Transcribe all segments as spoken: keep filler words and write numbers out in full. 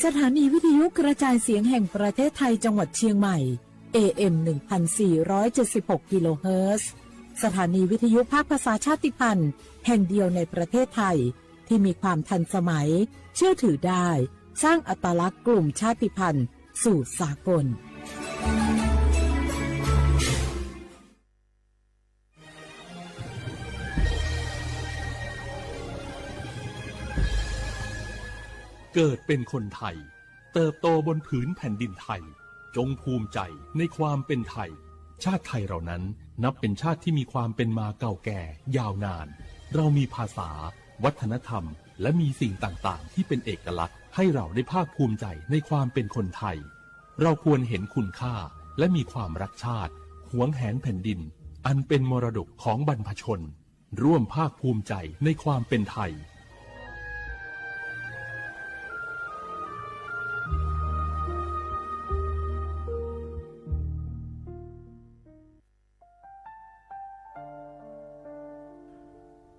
สถานีวิทยุกระจายเสียงแห่งประเทศไทยจังหวัดเชียงใหม่ เอเอ็ม หนึ่งพันสี่ร้อยเจ็ดสิบหก กิโลเฮิรตซ์ สถานีวิทยุภาคภาษาชาติพันธุ์แห่งเดียวในประเทศไทย ที่มีความทันสมัย เชื่อถือได้ สร้างอัตลักษณ์กลุ่มชาติพันธุ์สู่สากล เกิดเป็นคนไทย เติบโตบนผืนแผ่นดินไทย จงภูมิใจในความเป็นไทย ชาติไทยเรานั้นนับเป็นชาติที่มีความเป็นมาเก่าแก่ยาวนาน เรามีภาษา วัฒนธรรม และมีสิ่งต่างๆ ที่เป็นเอกลักษณ์ ให้เราได้ภาคภูมิใจในความเป็นคนไทย เราควรเห็นคุณค่า และมีความรักชาติ หวงแหนแผ่นดิน อันเป็นมรดกของบรรพชน ร่วมภาคภูมิใจในความเป็นไทย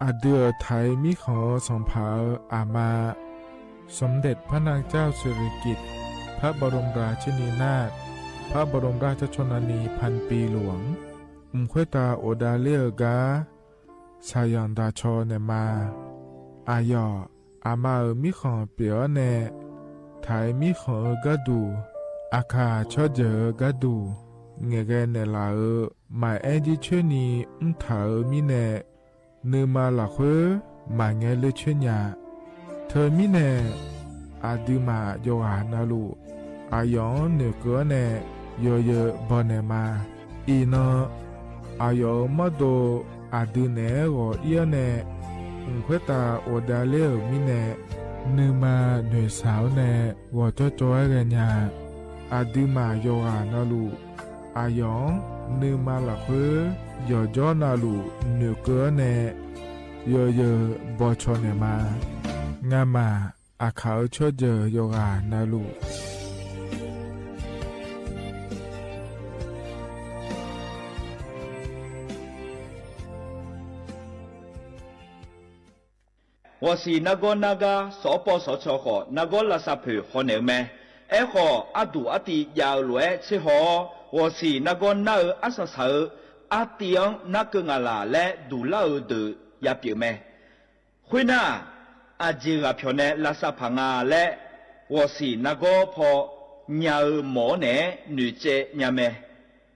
Aqdui-euq taq-iq mirkhanq-eu sanqpaq-euq aqma, สมเด็จพระนางเจ้าสิริกิติ์ พระบรมราชินีนาถ พระบรมราชชนนีพันปีหลวง mq khoertav ghofdav ler-eu gar shaqzanq daq caw naeqma. Aqyawf aqma-euq mirkhanq pyeuf-awr nae, taq-iq mirkhanq-eu gharduq, aqkaq tsawrjeuq-eu gharduq ngaeqghae naeqlaf-euq maqaer jircoer ni mrtaq-euq mirnae, nuima lafkhoer maqngae ler coer nya. Teumirnae, aqduimaf yawqghaq navluf, aqyawf-anr noeqkeuv-awr nae yawzeu bawnaeq ma. Iqnan, aqyawf-euq mawrdo aqdui naeq-aer ghawq ir-awr nae, mq khoertav ghofdav ler-euq mirnae, nuima noeqshaq-awr nae ghawqjawr jawr-aer ghaenya. Aqduimaf yawqghaq navluf, aqyawf-anr nuima lafkhoer yawqjawr navluf noeqkeuv-awr nae yawzeu bawcaw naeqma. Ngamaf aqkaq-euq tsawrjeuq yawqghaq navluf, ghawqsiq nargawr nargar sawqpawv sawqcaw khawf nargawr lavsav poeq hawnaeq-eu mae. Aerkhawf, arduq artiv jav-eu lof-aer tserhaw-awr, ghawqsiq nargawr nar-eu arsaq saq-eu artiv-anr narkeuv ngaq laq laer duqlar-eu deuq yapyeuf mae. Khoernar, aqjeq ghaq pyawq nae lavsav paq nga laer, ghawqsiq nargawr paw nya-eu mawq-awr naeq-aer noeqtsaev nya mae.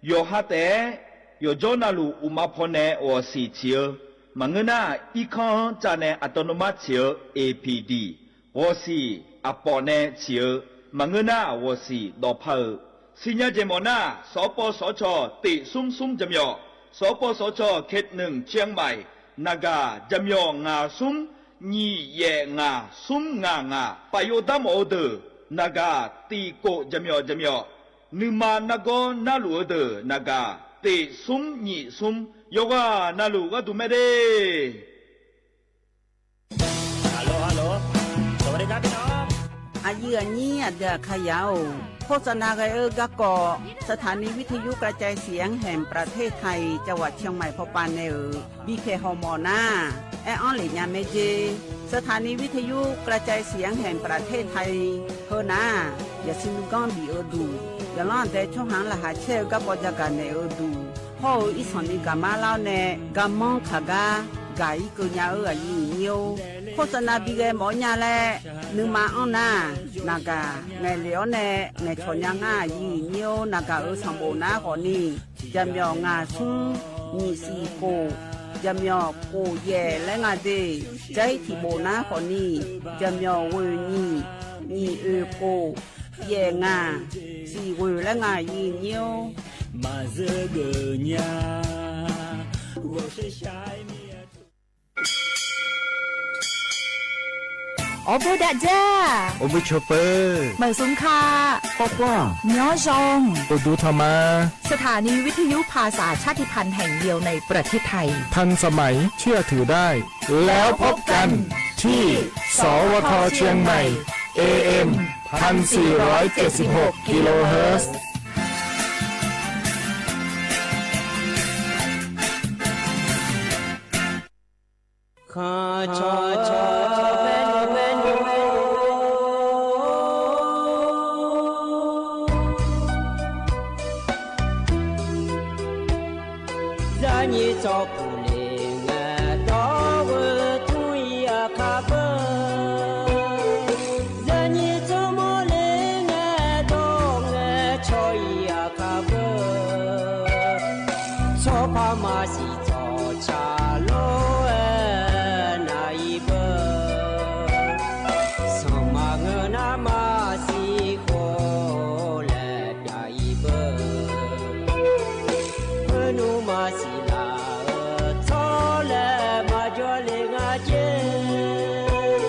Yawqha taef-aer, yawqjawr navluf uqma pawnae ghawqsiq ciq-eu, maqngeur nar, irkanr-anr cav nae aqtawvnawmar ciq-eu A P D, ghawqsiq aqpawf nae ciq-eu, maqngeur nar, ghawqsiq dawqpar-eu. Siqnya jeq mawf nar, sawqpawv sawqcaw teq smr smr jaqmyawf, sawqpawv sawqcaw เขตหนึ่ง เชียงใหม่ naqgaq jaqmyawf ngaq smr nyiq yaef ngaq smr ngaq ngaq, paf yov dar mawf-eu deuq naqgaq tiq kof jaqmyawf jaqmyawf, nuima nargawr narluf-eu deuq naqgaq teq smr nyiq smr, yawqghaq navluf gharduq mae de. Aqyuif aqnyir aqdui aqkaqyaq-or, โฆษณา ghae-eu garkawv สถานีวิทยุกระจายเสียงแห่งประเทศไทย จังหวัดเชียงใหม่ pawpav nae-euq bipyaeq hawmawf nar, aer-anr lef nya mae jer. สถานีวิทยุกระจายเสียงแห่งประเทศไทย heunar, yaqsiq nuiganr bif-eu duq, yaqlanr aqdae tsawrhaq-anr laqkhaq caer-eu garkawv jagaq naeq-eu duq, hawr-eu irsanq ni gaqmar lar-awr nae garmanr kaq gar gaq-ir keuv nya-eu aqyuif aqnyir-or, โฆษณา bi ghae mawf-awr nya laer nuima anr nar, naqgaq ngaeqlef-awr nae ngaeqcawq nya ngar aqyuif aqnyir-or, naqgaq-euq sanqbof nar khawfni, jaqmyawf ngaq smr nyiq siq kof, jaqmyawf kof yaef laer nga de. Jar-ir tiqbof nar khawfni, jaqmyawf ghoeq nyiq, nyiq oeq kof, yaef ngaq, siq ghoeq laer nga aqyuif aqnyir-or. Maqzeur geuf nya, ghawqshaq shaq-aer mir-a. Awrboer dav dzar, awrboer cawpeu, maqsmr ka, khawrkhawr, myanr zan, uqduq tanqma. สถานีวิทยุภาษาชาติพันธุ์แห่งเดียวในประเทศไทย ทันสมัย เชื่อถือได้ แล้วพบกันที่ สวท เชียงใหม่ เอเอ็ม พันสี่ร้อยเจ็ดสิบหก กิโลเฮิรตซ์ Dawrpuq le ngae dawr-eu tmr-ir aqkar beu, zaqnyiq tsawrmawr le ngae dawr ngae caw-ir aqkar beu, tsawrpar maqsiq tsawrca lof-aer nar-ir beu, sanqma ngeur nar maqsiq khof laer pyav-ir beu, khoernmr maqsiq laf-eu tsawrlae maqjawr le nga jer,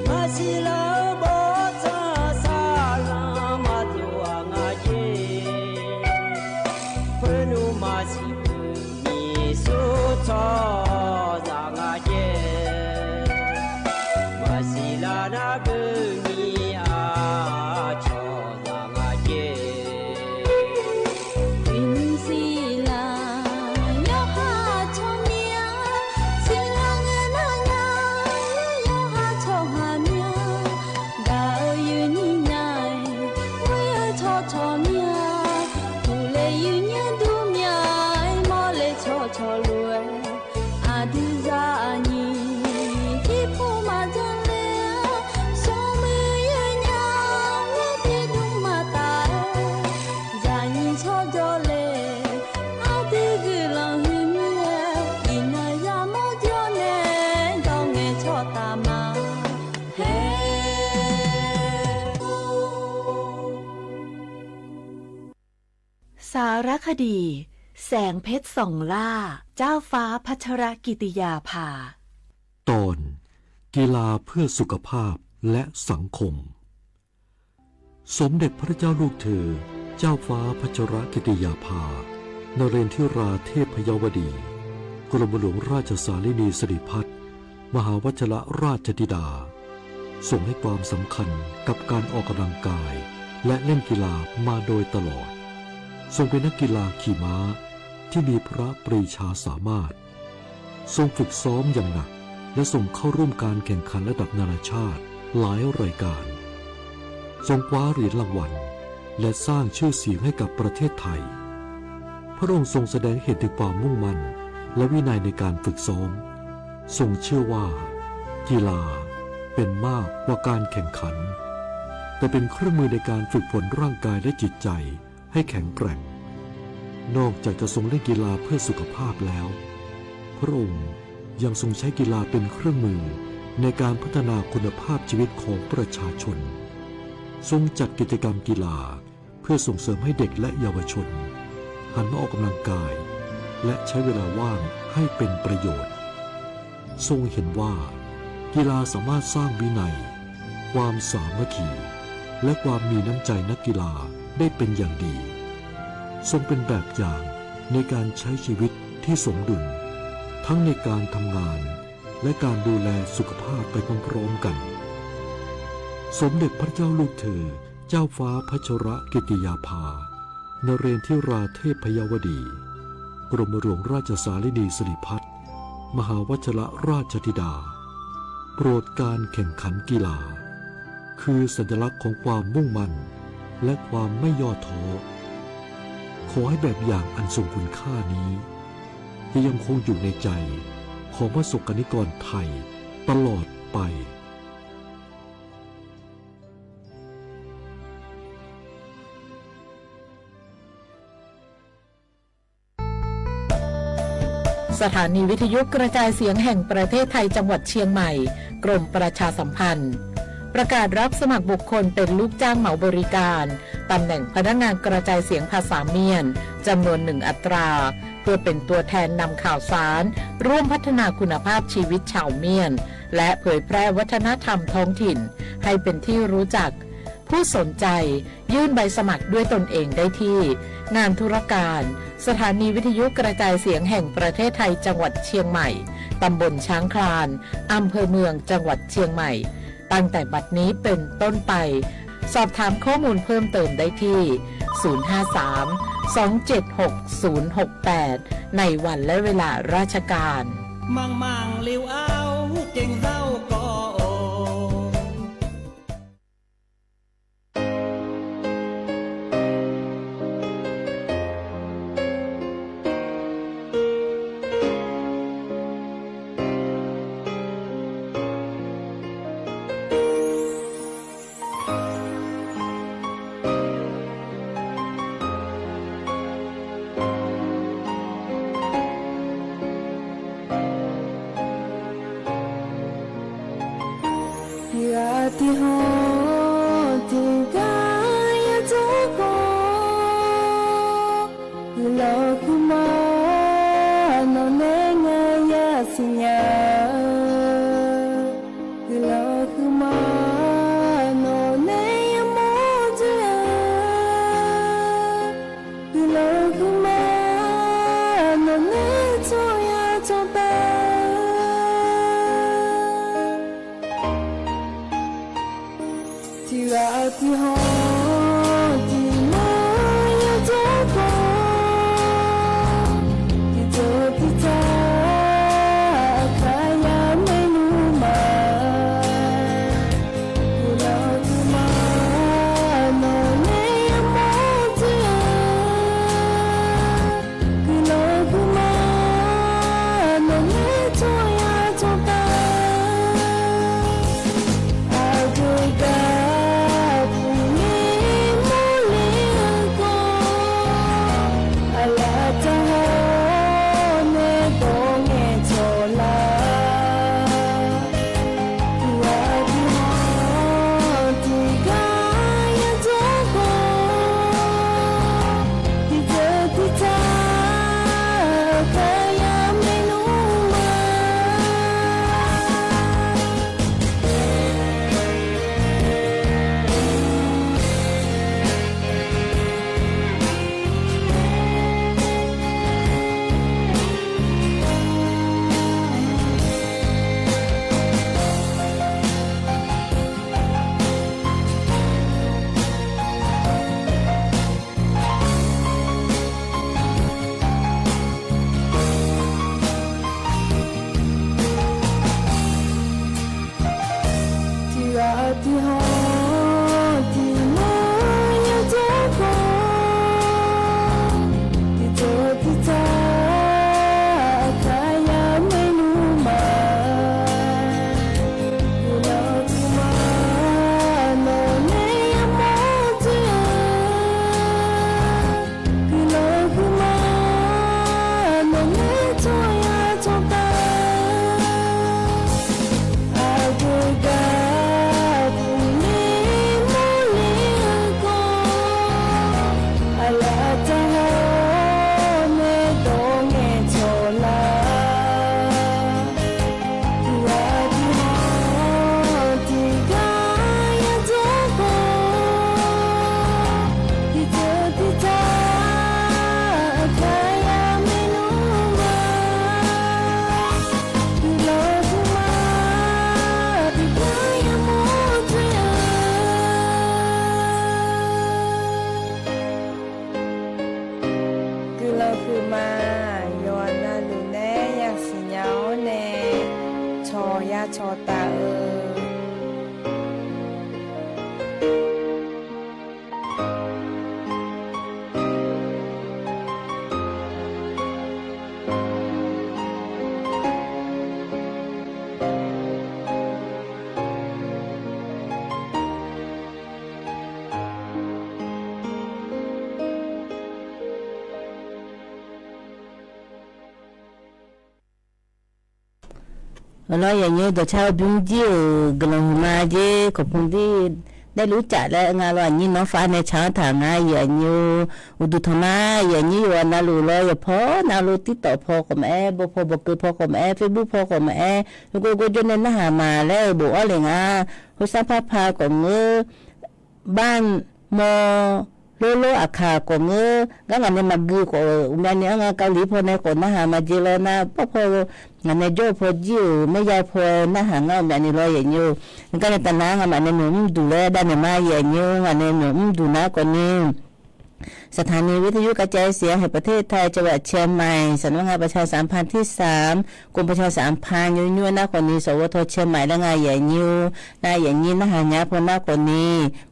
maqsiq laf-eu bawrtsanq saqlanq maqdov-aq nga jer, khoernmr maqsiq beu miqsur tsawrhaqzaq nga jer, maqsiq laf nar beu miqya cawqzaq nga jer. Uiqnymr siqlaq yawqha tsawrmyanr, siqlaq ngae nar nya yawqha tsawrhaq myanr, gaq-eu yuifnyir nya-aer ghoer-eu tsawrcawq myanr, uqle yuifnyir dur myanr-aer mawrle tsawrcawq lof-aer, aqdui zaqnyiq irpov maqjanr le-aer, smrmuiq yawnya-aer tiqdmr maqtaf-aer, zaqnyiq tsawrjawr le, aqdui guiqlanq huiqmyr-aer, iqnan yamawr jawr nae dawr ngae tsawrtaf ma. สารคดี แสงเพชรส่องล่า เจ้าฟ้าพัชรกิติยาภา ตอน กีฬาเพื่อสุขภาพและสังคม สมเด็จพระเจ้าลูกเธอ เจ้าฟ้าพัชรกิติยาภา นเรนทิราเทพยวดี กรมหลวงราชสารินีสิริพัฒน์ มหาวัชรราชธิดา ทรงให้ความสำคัญกับการออกกำลังกายและเล่นกีฬามาโดยตลอด ทรงเป็นนักกีฬาขี่ม้าที่มีพระปรีชาสามารถ ทรงฝึกซ้อมอย่างหนัก และทรงเข้าร่วมการแข่งขันระดับนานาชาติหลายรายการ ทรงคว้าเหรียญรางวัล และสร้างชื่อเสียงให้กับประเทศไทย พระองค์ทรงแสดงให้เห็นถึงความมุ่งมั่นและวินัยในการฝึกซ้อม ทรงเชื่อว่ากีฬาเป็นมากกว่าการแข่งขัน แต่เป็นเครื่องมือในการฝึกฝนร่างกายและจิตใจ ให้แข็งแกร่ง นอกจากจะทรงเล่นกีฬาเพื่อสุขภาพแล้ว พระองค์ยังทรงใช้กีฬาเป็นเครื่องมือในการพัฒนาคุณภาพชีวิตของประชาชน ทรงจัดกิจกรรมกีฬาเพื่อส่งเสริมให้เด็กและเยาวชนหันมาออกกำลังกาย และใช้เวลาว่างให้เป็นประโยชน์ ทรงเห็นว่ากีฬาสามารถสร้างวินัย ความสามัคคี และความมีน้ำใจนักกีฬาได้เป็นอย่างดี ทรงเป็นแบบอย่างในการใช้ชีวิตที่สมดุล ทั้งในการทำงาน และการดูแลสุขภาพไปพร้อมๆกัน สมเด็จพระเจ้าลูกเธอ เจ้าฟ้าพัชรกิติยาภา นเรนทิราเทพยวดี กรมหลวงราชสารินีสิริพัฒน์ มหาวัชรราชธิดา โปรดการแข่งขันกีฬา คือสัญลักษณ์ของความมุ่งมั่น และความไม่ย่อท้อ ขอให้แบบอย่างอันทรงคุณค่านี้ จะยังคงอยู่ในใจของพระสงฆ์นิกรไทยตลอดไป สถานีวิทยุกระจายเสียงแห่งประเทศไทยจังหวัดเชียงใหม่ กรมประชาสัมพันธ์ ประกาศรับสมัครบุคคลเป็นลูกจ้างเหมาบริการ ตำแหน่งพนักงานกระจายเสียงภาษาเมียน จำนวนหนึ่งอัตรา เพื่อเป็นตัวแทนนำข่าวสาร ร่วมพัฒนาคุณภาพชีวิตชาวเมียน และเผยแพร่วัฒนธรรมท้องถิ่น ให้เป็นที่รู้จัก ผู้สนใจ ยื่นใบสมัครด้วยตนเองได้ที่ งานธุรการ สถานีวิทยุกระจายเสียงแห่งประเทศไทยจังหวัดเชียงใหม่ ตำบลช้างคลาน อำเภอเมืองจังหวัดเชียงใหม่ ตั้งแต่บัดนี้เป็นต้นไป สอบถามข้อมูลเพิ่มเติมได้ที่ ศูนย์ห้าสาม สองเจ็ดหก ศูนย์หกแปด ในวันและเวลาราชการ Manqmanq liu-ar-or, huqceng zar-or kawv-or. Tiqghaq tiqhawq tiqgar yadawr khawf, guiqlanq huiqma nawq nae ngaq yasiq nya-eu, guiqlanq huiqma nawq nae yamawr dzoer-eu, guiqlanq huiqma nawq nae tsawrya tsawrtav-eu. Tiqghaq tiqhawq tiqmawr yadawr khawf, tiqdeuq tiqtaq aqkaqya maernmr ma, guiqlanq huiqma nawq nae yamawr dzoer-eu, guiqlanq huiqma nawq nae tsawrya tsawrtav-eu. Aqgeu gar puqni mawrle-eu khawf, aqlaf taq haw-awr nae dawq ngaeqcawq lar. Tiqghaq tiqhawq tiqgar yadawr khawf, tiqdeuq tiqtaq aqkaqya maernmr ma. Tiqghaq tiqhawq tiqmawr yadawr khawf, tiqdeuq tiqtaq aqkaqya maernmr ma. Guiqlanq huiqma nawq nae yamawr dzoer-eu, guiqlanq huiqma nawq nae tsawrya tsawrtav-eu. Aqgeu gar puqni mawrle-eu khawf, aqlaf taq haw-awr nae dawq ngaeqcawq lar. Tiqghaq tiqhawq tiqgar yadawr khawf, tiqdeuq tiqtaq aqkaqya maernmr ma. Guiqlanq huiqma tiqgar yamawr dzoer-eu, guiqlanq huiqma yawqha navluf nae yasiq nya-awr nae cawqya cawqtaf-eu. Awq lawr, aqyuif aqnyir dawqcar-eu bymr jir-euq guiqlanq huiqma jer kawqpmq dir daefluf caf laer nga lawr, aqnyir nawr far nae tsaq-anr taq nga, aqyuif aqnyir-or. Uqduq tanqma, aqyuif aqnyir yawqghaq navluf lawr, yawqpaw navluf TikTok paw khawf maqaer, bawpaw bawqkeuv paw khawf maqaer, Facebook paw khawf maqaer, yawgor gor jawr nae narhaq ma laer-eu bofanr le nga. Hosar parpa khawf ngeur, bar mawr lor lor aqkaq khawf ngeur, gar ngaq nae maqgui khawf-euq uqmyavni-anr nga, Kali paw nae khawf narhaq maqjeq lawr nar, bawrpaw ngaq nae jawr-eu paw jir-euq maerya paw-aer narhaq ngar uqmyavni lawr, aqyuif aqnyir-or. Gar nae taf nar ngamaf nae myawq mrduq laer dav naeq ma, aqyuif aqnyir-or. Ngaq nae myawq mrduq nar khawfniสถานีวิทยุกระจายเสียงแห่งประเทศไทย จังหวัดเชียงใหม่ สำนักงานประชาสัมพันธ์ที่สาม กรมประชาสัมพันธ์ nymr nymr-aer nar khawfni สวท เชียงใหม่ laer nga, aqyuif aqnyir-or. Nar aqyuif aqnyir narhaq nya paw nar khawfni,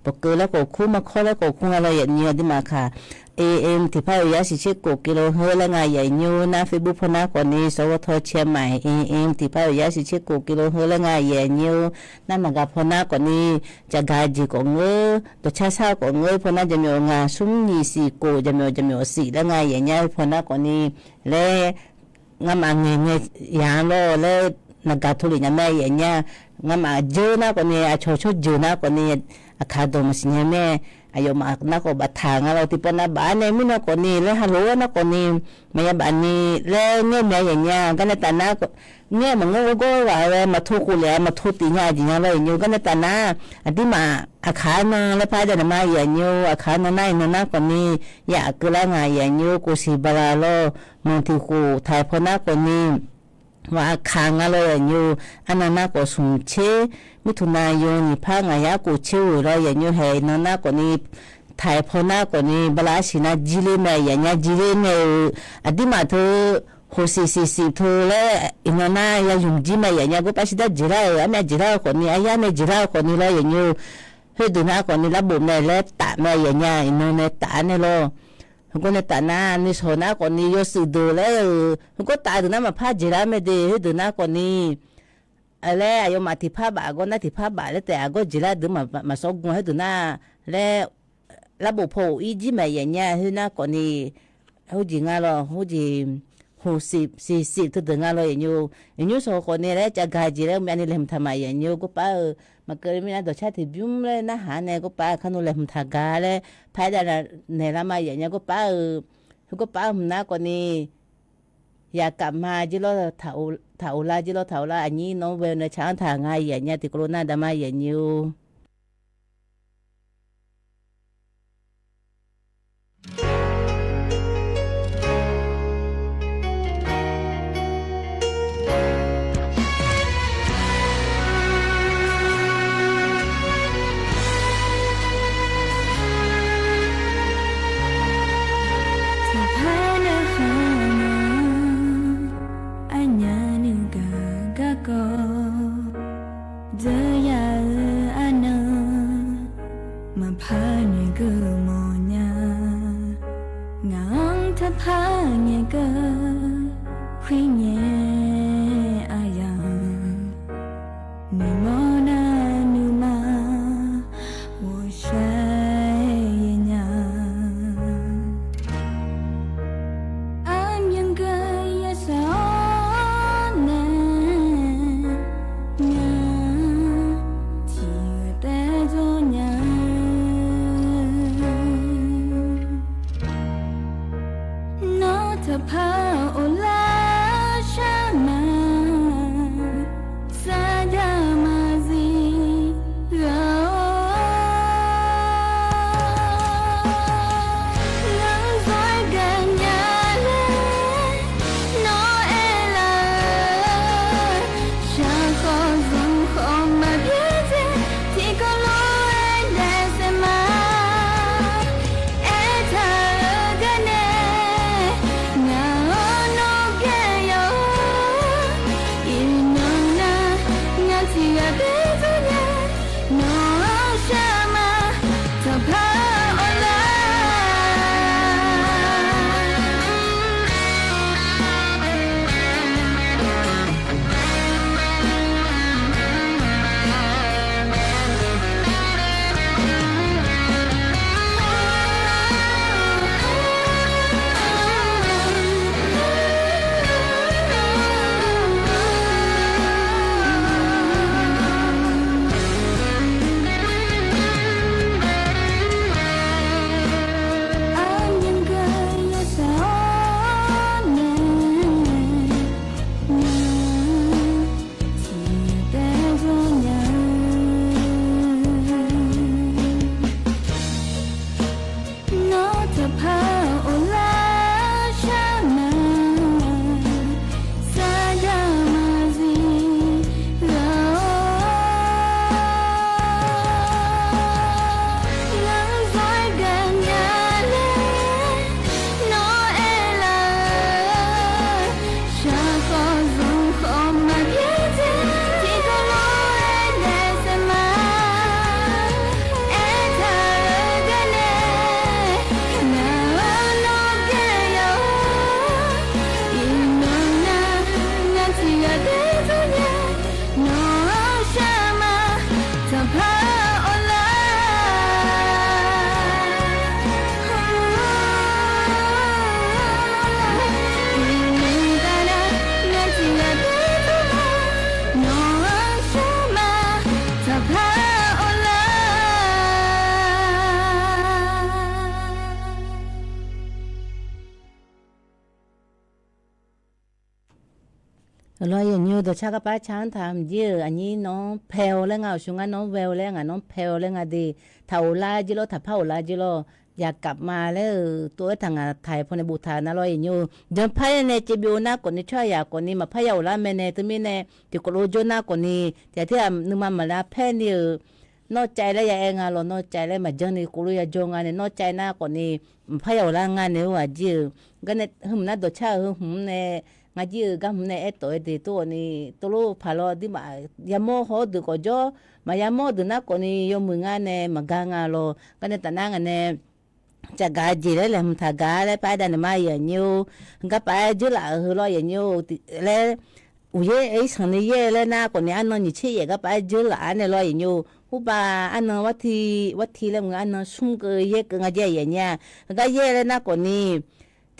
bawqkeuv laer khawf kur, markawr laer khawf kur nga lawr, aqyuif aqnyir-or. Aqduimaf kaq AM tiqpar-euq yar shiq tser khof kilohertz laer nga, aqyuif aqnyir-or. Nar Facebook paw nar khawfni สวท เชียงใหม่ AM tiqpar-euq yar shiq tser khof kilohertz laer nga, aqyuif aqnyir-or. Nar naqgaq paw nar khawfni, jaqgaq jeq khawf ngeur, dawqcar sar-eu khawf ngeur paw nar, jaqmyawf ngaq smr nyiq siq khof, jaqmyawf jaqmyawf siq laer nga, aqyuif aqnyir paw nar khawfni laer, ngamaf ngaeq ngae yaq-anr lawr laer naqgaq tov lef nya mae, aqyuif aqnyir-a. ngamaf jeur nar khawfni, aqcawq tsawrjeuq nar khawfni, aqkaq dawq maqsiq nya mae. Aqyawfmaf nar khawf baftaq nga lawr, tiqpawf nav baf-aer nae mirnan khawfni laer halof-aer nar khawfni, maqya baf ni laer ngaer mae yaf nya. Garnae taf nar, ngaer maqngeur gawrgawr ghaq-eu laer maqtov khof lef-a, maqtov tif nya-a jeq nya lawr yaf nymr. Garnae taf nar, aqdirmaf aqkaq-anr nan laer par-aer dav naeq ma yaf nymr. Aqkaq-anr nan nar iqnan nar khawfni, ya aqkeuv lar nga yaf nymr. Kof siq bala lawr, manq tiq khof taq-aer paw nar khawfni, ghaq aqkaq nga lawr yaf nymr. Arnan nar khawf smq tser, mirtuq nav yo nyiq par ngaq yar kof tser ghoeq lawr yaf nymr. Haeq iqnan nar khawfni, taq-aer paw nar khawfni, bala arsiq nar jir ler mae yaf nya. Jir ler ngae-eu aqdirmaf teu, khof siq siq siq teu laer iqnan nar ya ymq jir mae yaf nya. Gorpav shirdav jeqlar-euq, armyav jeqlar-eu khawfni, aryar nae jeqlar-eu khawfni lawr yaf nymr. Khoerdeuq nar khawfni larbof mae laer taf mae yaf nya, iqnan nae taf-aer nae lawr. Heugar nae taf nar, nuishawq nar khawfni yawshuif deuq laer-euq heugar taf deuq nar maqpar jeqlar mae de. Khoerdeuq nar khawfni, laer aqyawfmaf tiqpar baf aqgawr nar tiqpar baf laer taef, aqgawr jeqlar deuq maqsawr gu-a. Khoerdeuq nar laer, larbof paw ghof-ir jir mae yaf nya. Khoernar khawfni, heujeq nga lawr, heujeq khof siq siq siq teudeuq nga lawr yaf nymr. Yaf nymr shawq khawfni laer cav gaq jeq laer myavni laeqhmq taq ma yaf nymr. Gorpav-eu maqkeuv le mirnae dawqcar tiqbymr laer narhaq-a nae gorpav-eu kar nmr laeqhmq taq gaq laer par-aer dav naeq lar ma yaf nya. Gorpav-eu, heugar pav-eu hmq nar khawfni, yaqkaf ma jir lawr, taq of lar jir lawr, taq of lar. Aqnyir nawr ghae-eu nae tsaq-anr taq nga yaf nya. Tiqkawv lof nar dav ma yaf nymr-or. Tiqpar narhaq-a, aqnyir nuigaq garkawv dzeur ya-eu arnan, maqpar noeqkeuv mawfnya. Ngaq-anr taqpar ngaeqkeuv khoernyae aqyawf noeqmawr nar nuima ghofshaer nya. Aqmyan geu yashaq-awr nae nya, tiqghaq taef dzawr nya. Nawr taqpar of lar Lawr yaqnyir-eu dawqcar garpav-aer car-anr taq mqjir-euq aqnyir nawq-anr pae-awr laer nga, awqshoe ngar nawq-anr vae-awr laer ngaq nawq-anr pae-awr laer nga de, taq of lar jir lawr, taq par of lar jir lawr, yaqgaf ma laer-euq tov-aer taq ngaq taq-aer pawnae boftaq-euq nar lawr yaqnyir-eu, janpar-aer nae caevbyov nar khawfni tsawrhaqzaq khawfni maqpar ya of lar mae nae teumirnae, tiqkawv lof jawr nar khawfni tiqghaq tirghaq nuima maqlar paer ni-euq nawr caev laer ya aer nga lawr, nawr caev laer maqjanr ni khov lof ya jawr nga nae, nawr caev nar khawfni maqpar ya of lar nga nae-or aqjir-euq. Garnae heumq nar dawqcar-euq heu hmq nae, ngar jir-euq gar hmq nae aertawf-aer de tov khawfni, tov lof paq lawr aqduimaf yamawr haw-awr deuq khawf jawr, maqya mawr deuq nar khawfni yawmuiq ngar nae maqgar nga lawr. Garnae taf nar ngaq nae caqgaq jeq laer laeqhmq taq gaq laer par-aer dav naeq ma yaqnyir-or, garpav-aer dzeurlaf-euq heu lawr yaqnyir-or laer, uqyaer irsanq ni yaer laer nar khawfni arnan nyiq tser yaef garpav-aer dzeurlaf-ar nae lawr yaqnyir-or, hurbav arnan arti laer mq-eu arnan smr keuv yaer keuv nga jae yaqnyir-a, heugar yaer laer nar khawfni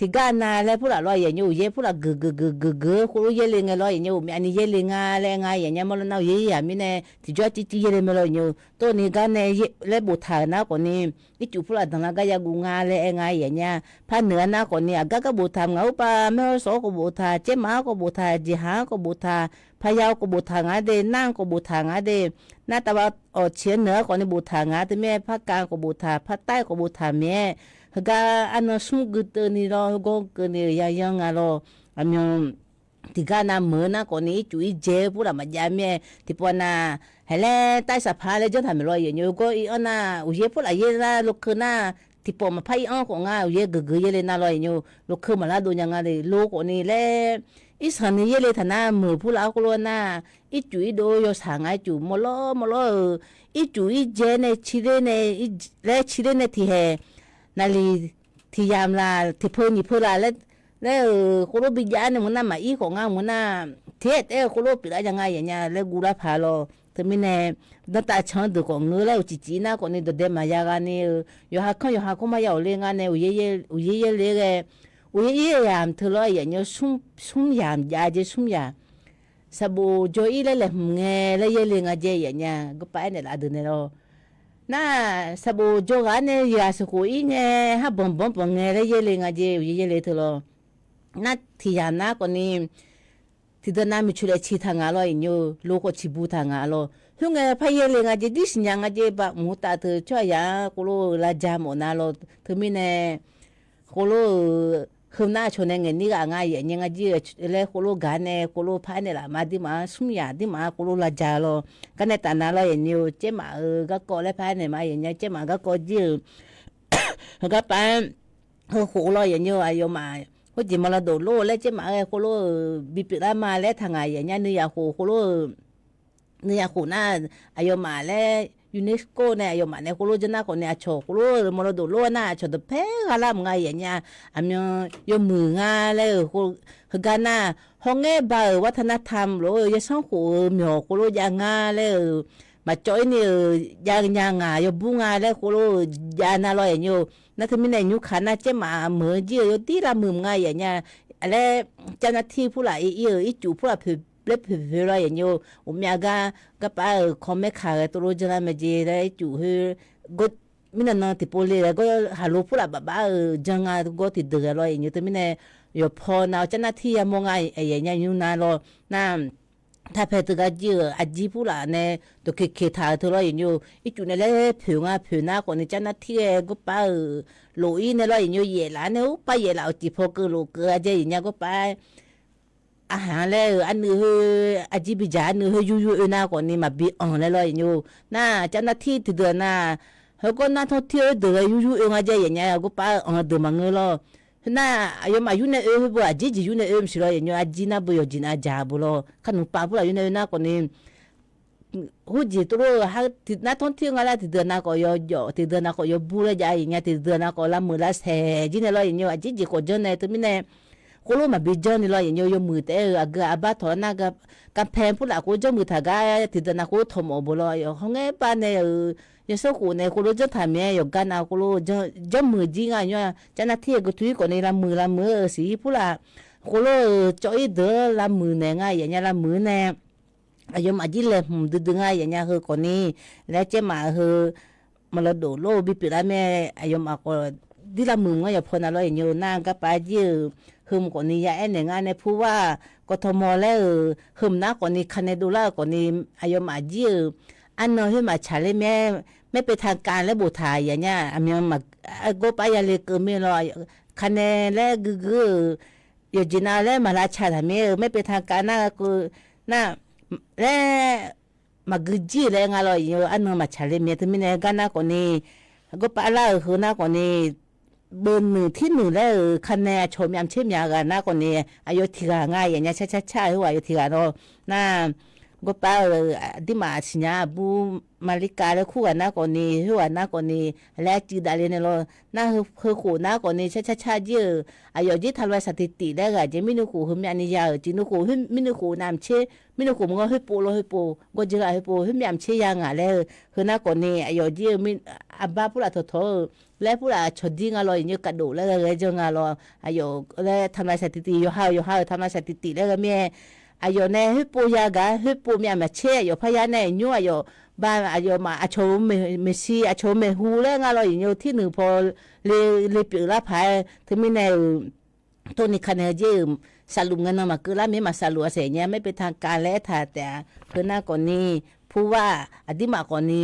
tiqgar nav laer purlaf lawr yaqnyir-or, uqyaer purlaf geuf geuf geuf geuf geuf khoerlof yaerle ngae lawr yaqnyir-or, uqmyavni yaerle nga laer nga yaqnyir-a, mawrlar nar uqyaer yaer yaq mirnae tiqjawr civ civ yaerle mae lawr yaqnyir-or, tov ni gar nae laer boftaq-euq nar khawfni ircuf purlaf danqlar gar yaguv nga laer aer nga yaqnyir-a, par noeq-a nar khawfni aqgar gar boftaq, ngaq urpav maer-awr sawq-awr khawf boftaq, caermaf-anr khawf boftaq, jeqhaq-anr khawf boftaq, paya-awr khawf boftaq nga de, nar-anr khawf boftaq nga de, nar tavbav awq ciq-anr noeq-ar khawfni boftaq nga teumirnae, par kav khawf boftaq, par tair khawf boftaq mae-aer, heugar arnan smr gui teuvni lawr, heugawr keuvni-euq yayan nga lawr. Aqmyan tiqgar nav meuq-eu nar khawfni ircuf irjae-eu purlaf maqjav mir-aer tiqpawf nav, haeq laer tair saqpaq laer janr taq maeq lawr yaqnyir-or, gawr ir-anr nar uqyaer purlaf yaer lar lokeu nar, tiqpawf maqpar ir-anr khawf ngar uqyaer geuf geuf yaerle nar lawr yaqnyir-or, lokeu maqlar dov nya nga le lo khawfni laer, irsanq ni yaerle taq nar meuq purlaf-awr khoerlof-aer nar, ircuf irdov yawshaq nga ircuf mawrlawr mawrlawr-euq, ircuf irjae nae ciler nae, laer ciler nae tiqhaeq naqliq tiqyamq laq tiqpeu nyiq peu laq laer, laer-euq khoerlof bijav-ar nae mq-eu nar maqir khawf ngar mq-eu nar, tiqhaer taef-aer-eu khoerlof pyeuflar nya nga yaqnyir-a laer guvlar paq lawr. Teumirnae danrtav can-anr deuq khawf ngeur laer uqcif cif nar khawfni dawqdae maqya gha ni-eu, yawqha kanr yawqha kanr maqya awq le nga nae uqyaer yaerle-aer ghae, uqyaer ir yamq teu lawr yaqnyir-or, smr yamq jav jeq smr yamq saqbof jawr-ir laer laeqhmq ngae laer yaerle nga jae yaqnyir-a, garpav-aer naeqlaf deuq naeq lawr. Nar saqbof jawr ghaq-ar nae yaq sheuqkhof ir ngae, har banq banq banq ngae laer yaerle nga jae uqyaer yaerle teu lawr. Nar tiqyamq nar khawfni tiqdeuq nav miqcoeq laeq ciq taq ngaq lawr yaqnyir-or, lo khawf ciqbu taq ngaq lawr. Khoerngae par yaerle nga jae, dir siqnya nga jae, baq mq taf teu tsawrhaqzaq-anr khoerlof-eu lavja mawf nar lawr. Teumirnae khoerlof-euq heu nar aqcawq nae ngaeq nir ghaq nga yaqnyir nga jir-eu laer khoerlof gaq-ar nae khoerlof par-aer naeqlaf ma dirmaf-anr smr yamq dirmaf-anr khoerlof lavja lawr. Garnae taf nar lawr yaqnyir-or, caermaf-euq garkawv laer par-aer naeq ma yaqnyir-a, caermaf garkawv jir-euq heugar pav-aer heukhof lawr yaqnyir-or, aqyawfmaf khoerjeq maqlaw dof lor-eu laer caermaf-aer ghae khoerlof-euq bipyeuf lar ma laer taq ngaq yaqnyir-a, nuiyaq khof khoerlof-euq nuiyaq khof nar, aqyawfmaf laer UNESCO nae aqyawfmaf nae khoerlof janr nar khawfni aqcawq khoerlof-euq maqlaw dof lor-eu nar aqcawq dawqpae gha lar mq nga yaqnyir-a, aqmyan yawmuiq nga laer-euq heugar nar, hawr ngaer ba-euq วัฒนธรรม lof-eu yawsanr khof-eu myawq khoerlof jav nga laer-euq maqcawv-ir ni-euq jav nya ngaq yawbur nga laer khoerlof-euq jav nar lawr yaqnyir-or. Nar teumirnae nymr kaq nar caermaf meuq-eu jir-euq yawdir lavmuiq mq nga yaqnyir-a laer, carnar tir purlaf ir-ir-euq ircuf purlaf poeq laer poeq poeq lawr yaqnyir-or, uqmyav gar garpav-euq kawr maer kaq ghae tov lor janr lar mae jeq laer ircuf khoer mirnan nan tiqpov le ghae gawr haqlo purlaf bafbav-euq janr nga gawr tiqdeuq ghae lawr yaqnyir-or. Teumirnae yawqpaw nav carnar tir yamawr nga yaqnyir nymr nar lawr nar, tapae teugar jir-euq aqjir purlaf nae dawqkeq keq taq-euq teu lawr yaqnyir-or, ircuf nae laer poeq nga poeq nar khawfni carnar tir ghae gawrpav-euq lof-ir nae lawr yaqnyir-or, yaeflaf nae urpav yaeflaf-euq tiqpaw keuv lof keuv-a jae yaqnyir-a gawrpav-aer aqhaq-anr laer-euq arnuiv khoer aqjir bidzaq arnuiv khoer yur yur oe nar khawfni maqbi anq laer lawr yaqnyir-or. Nar carnar tir tiqdeuq nar, heugawr nar tanr tir-eu deuq ghae yur yur oe nga jae yaqnyir-a gawrpav-eu anq-eu deuq maqngeur lawr. Nar aqyawfmaf yur nae oe khoer beu aqjir jeq yur nae oe maqsiq lawr yaqnyir-or, aqjir nar beu yawqjeq nav jaq beu lawr, kar nmqpav purlaf yur nae oe nar khawfni khoerjeq tov lor-eu nar tanr tir-eu nga laer tiqdeuq nav khawf yawjawf, tiqdeuq nav khawf yawbur laer jav yaqnyir-a, tiqdeuq nav khawf lavmuiq lavsaeq jir nae lawr yaqnyir-or, aqjir jeq khawf janr nae teumirnae khoerlof maqbi janr ni lawr yaqnyir-or, yawmuiq taef-aer-euq aqgeu aqbar tawq nar, kanpae purlaf khoer janrmuiq taq gar tiqdeuq nav khoer tawq mawf beu lawr, hawr ngaer bar nae-euq yawsanr khof nae khoerlof janr taq maeq-aer yawqgar nav khoerlof janrmuiq jir nga nymr-a, carnar tir-eu geu tu-ir khawfni lavmuiq lavmuiq-eu siq-ir purlaf khoerlof-euq cawv-ir deuq-anr lavmuiq naeq nga yaqnyir-a lavmuiq-ir nae aqyawfmaf jir laeqhmq duidui nga yaqnyir-a heu khawfni laer caermaf heu maqlaw dof lor-eu bipyeuf lar mae, aqyawfmaf khawf dir lavmuiq ngar yawqpaw nav lawr yaqnyir-or, nar garpav jir-euq heumq khawfni ya aer naeq ngar nae purvar-aq, กทม laer-euq heumq nar khawfni kanae dovlar-euq khawfni aqyawfmaf jir-euq arnan khoer maqtsaq ler mae, แม่เป็นทางการ laer boftaq yaf nya aqmyan maq, gawrpar yale keuv mir lawr, kanae laer guiqguir-euq yawqjeq nav laer maq lavtaq taq mir-eu แม่เป็นทางการ nar-eu keuv nar laer maqgui jir-euq laer nga lawr, aqyawf arnan maqtsaq ler mae. Teumirnae gar nar khawfni gawrpar lar-euq heu nar khawfni beunuiq tirnuiq laer-euq kanae aqcawq myavmaqtser myaq ghaq nar khawfni aqyawf tiq ghaq nga yaf nya, carcar car-eu khoerghaq aqyawf tiq ghaq lawr. Nar gawrpar-euq aqdirmaf siqnya aqbur Maqlirkav laer kur ghaq nar khawfni, khoerghaq nar khawfni laer arcuiv davle nae lawr. Nar heukhof nar khawfni carcar car jir-euq aqyawf jir ทำลายสถิติ laer ghaq jeq mirnuikhof heumyavni ya-euq jeq nuikhof mirnuikhof navmaqtser mirnuikhof maqngeur khoerpov lawr, khoerpov gawrjeuq ghaq khoerpov khoermyavmaqtser ya ngaq laer-eu heu nar khawfni aqyawf jir-eu arbar purlaf tawqtawq-eu laer purlaf cawqdir nga lawr, yaf nyoer kavdof laer ghae ghae janr nga lawr, aqyawf laer ทำลายสถิติ yawqha-euq yawqha-euq ทำลายสถิติ laer ghae mir-aer aqyawf nae khoerpov ya gaq khoerpov myavmaqtser aqyawf parya nae nymr aqyawf ba aqyawfmaf aqcawq-euq maeqshi aqcawq-euq maeqhu laer nga lawr, yaf nyoer tirnuiq paw le, le pyeuf lar paq-aer teumirnae-euq tov ni kanae-eu jir-euq saqluf ngae nan maqkeuv lar mir maqsaqluf-a saeq nya แม่เป็นทางการ laer aertaq taef-a. Heu nar khawfni purvar-aq aqdirmaf khawfni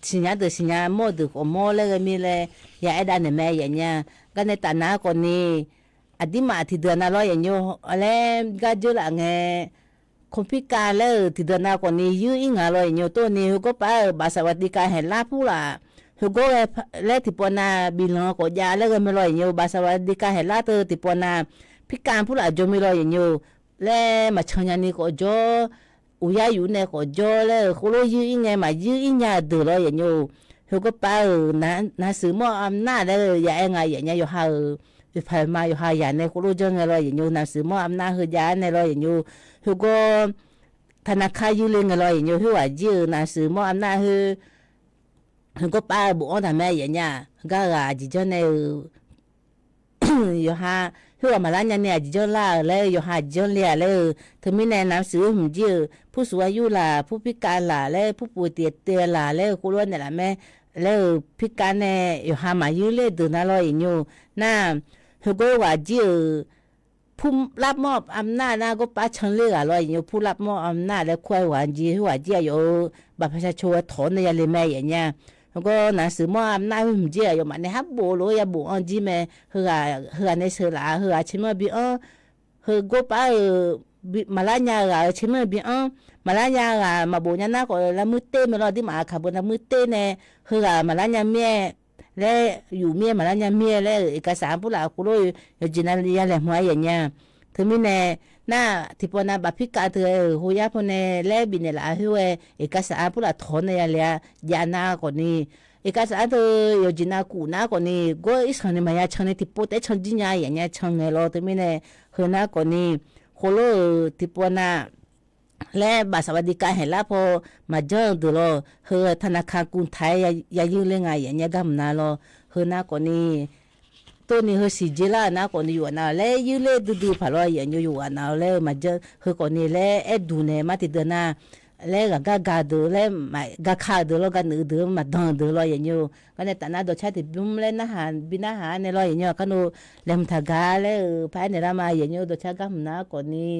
siqnya deuq siqnya mawr-eu deuq khawf mawr laer ghae mir laer ya aer davnaeq mae yaf nya. Garnae tafnar khawfni aqdirmaf tiqdeuq nav lawr yaf nyoer laer gar dzeur laf ngae คนพิการ laer-euq tiqdeuq nav khawfni yuir ir ngaq lawr yaf nyoer tov ni heugawr paf-euq บัตรสวัสดิการแห่งรัฐ purlaf heugawr ghae laer tiqpawf nav biflanq khawf jav laer ghae mae lawr yaf nyoer บัตรสวัสดิการแห่งรัฐ teu tiqpawf nav พิการ purlaf jawr mir lawr yaf nyoer laer maqcan nyani khawf jawr uqyar yuf nae khawf jawr laer-euq khoerlof yuir ir ngae maqyuir ir nya-eu deuq lawr yaf nyoer heugawr paf-euq navshuif mawr-eu อำนาจ laer-eu ya aer nga yaf nya yawqha-euq oeqpaq oeqma yawqha yaq nae khoerlof janr ngae lawr yaf nyoer navshuif mawr-eu อำนาจ heujav-aer nae lawr yaf nyoer heugawr ธนาคาร yuir le ngae lawr yaf nyoer khoerghaq jir-euq navshuif mawr-eu อำนาจ heu heugawr paf-eu bofanr taq mae yaf nya. Gar ghaq aqjeq janr nae-euq yawqha khoerghaq maqlar nya ni aqjeq janr lar-euq laer-eu yawqha aqjeq janr le-aq laer-eu teumirnae navshuif-eu hmq jir-euq pursuv aryur laq pur พิการ laq laer purpuv tiq te laq laer-eu khoerlof-aer naeqlaf mae laer-eu พิการ nae yawqha maqyuir ler-eu deuq nav lawr yaf nyoer nar heugawr ghaq jir-euq ผู้รับมอบอำนาจ nar gawr paf canler ghaq lawr yaf nyoer ผู้รับมอบอำนาจ laer kur-aer ghaq jir khoerghaq jir aqyawf-euq บัตรประชาชน aer tawq-awr nae yale mae yaf nya. Heugawr navshuif mawr-eu อำนาจ khoer hmq jir aqyawfmaf nae har bof lof-aer ya bofanr jir mae. Heughaq nae sheuqlaf-a heughaq caermyanr bi anr heugawr paf-euq maqlar nya-eu ghaq-euq caermyanr bi anr maqlar nya-eu ghaq maqbof nya nar khawf lavmuir ter mae lawr aqdirmaf kaq beu lavmuir ter nae heughaq maqlar nya mir-aer laer yuf mir-aer maqlar nya mir-aer laer-euq เอกสาร purlaf khoerlof yawqjeq nav ya laeqhmq-aer yaf nya. Teumirnae nar tiqpawf nav บัตรพิการ teu-euq hoyar pawnae laer bifnaeq laf-a khoer-aer เอกสาร purlaf tawq-awr nae yale-a jav nav khawfni เอกสาร teu yawqjeq nav kuf nar khawfni gawr irsanq ni maqya can ni tiqpov taef-aer can jir nya yaf nya can ngae lawr teumirnae heu nar khawfni khoerlof-euq tiqpawf nav laer บัตรสวัสดิการแห่งรัฐ paw maqjanr-eu deuq lawr heu ธนาคารกรุงไทย yayuir ler nga yaf nya gar mq nav lawr heu nar khawfni tov ni heu siqjer lar-euq nar khawfni yawqghaq nav laer yuir ler duidui paq lawr yaf nyoer yawqghaq nav laer-eu maqjanr heu khawfni laer aer duq naeq mar tiqdeuq nav laer ghaqgar ga deuq laer maqga ka-euq deuq lawr ga nuif-eu deuq maqdan-euq deuq lawr yaf nyoer gar nae taf nar dawqcar tiqbymr laer narhaq bi narhaq-aer nae lawr yaf nyoer aqkar nov laeqhmq taq gaq laer-euq paq-aer naeq lar ma yaf nyoer dawqcar gar mq nav khawfni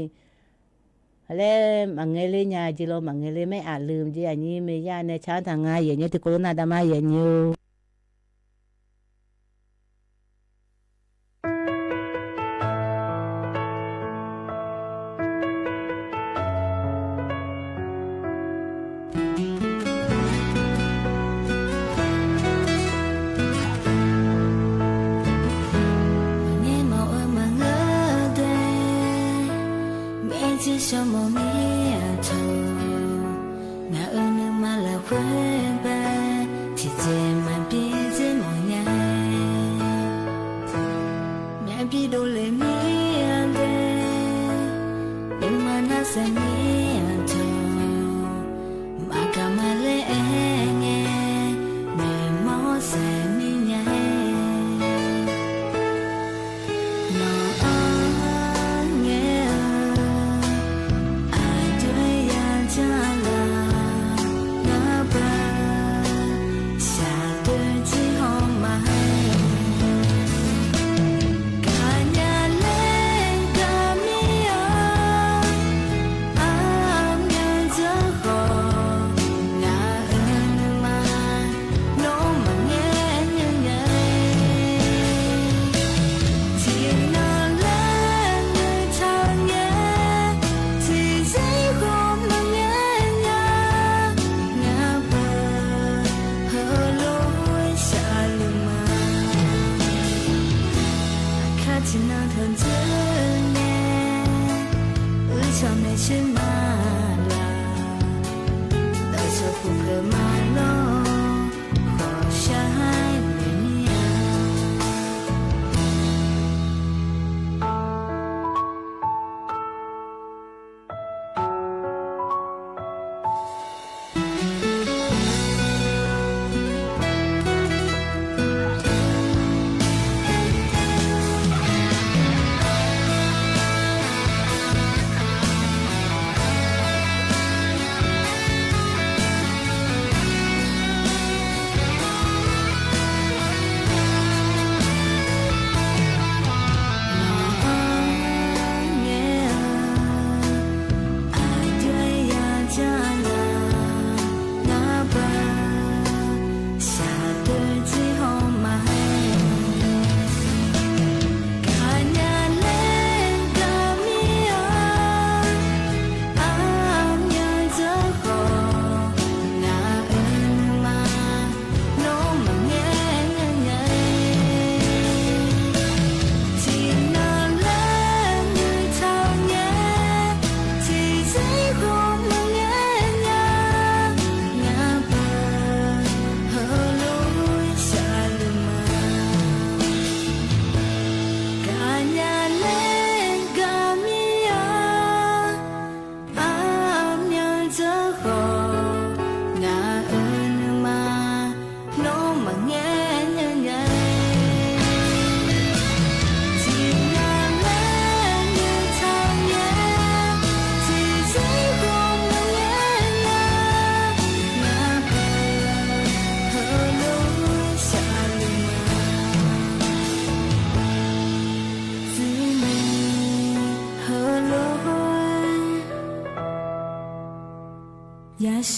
laer maqngae ler nya jeq lawr maqngae ler maer aqlui jeq aqnyir maeq yar nae car-anr taq nga yaf nyoer tiqkawv lof nar dav ma yaf nyoer Maqngeur maqoe maqngeur dae, maerjir shawrmawr mir-aq taq. Ngaq-euq nuima lafkhoer bae, tiqjeq maq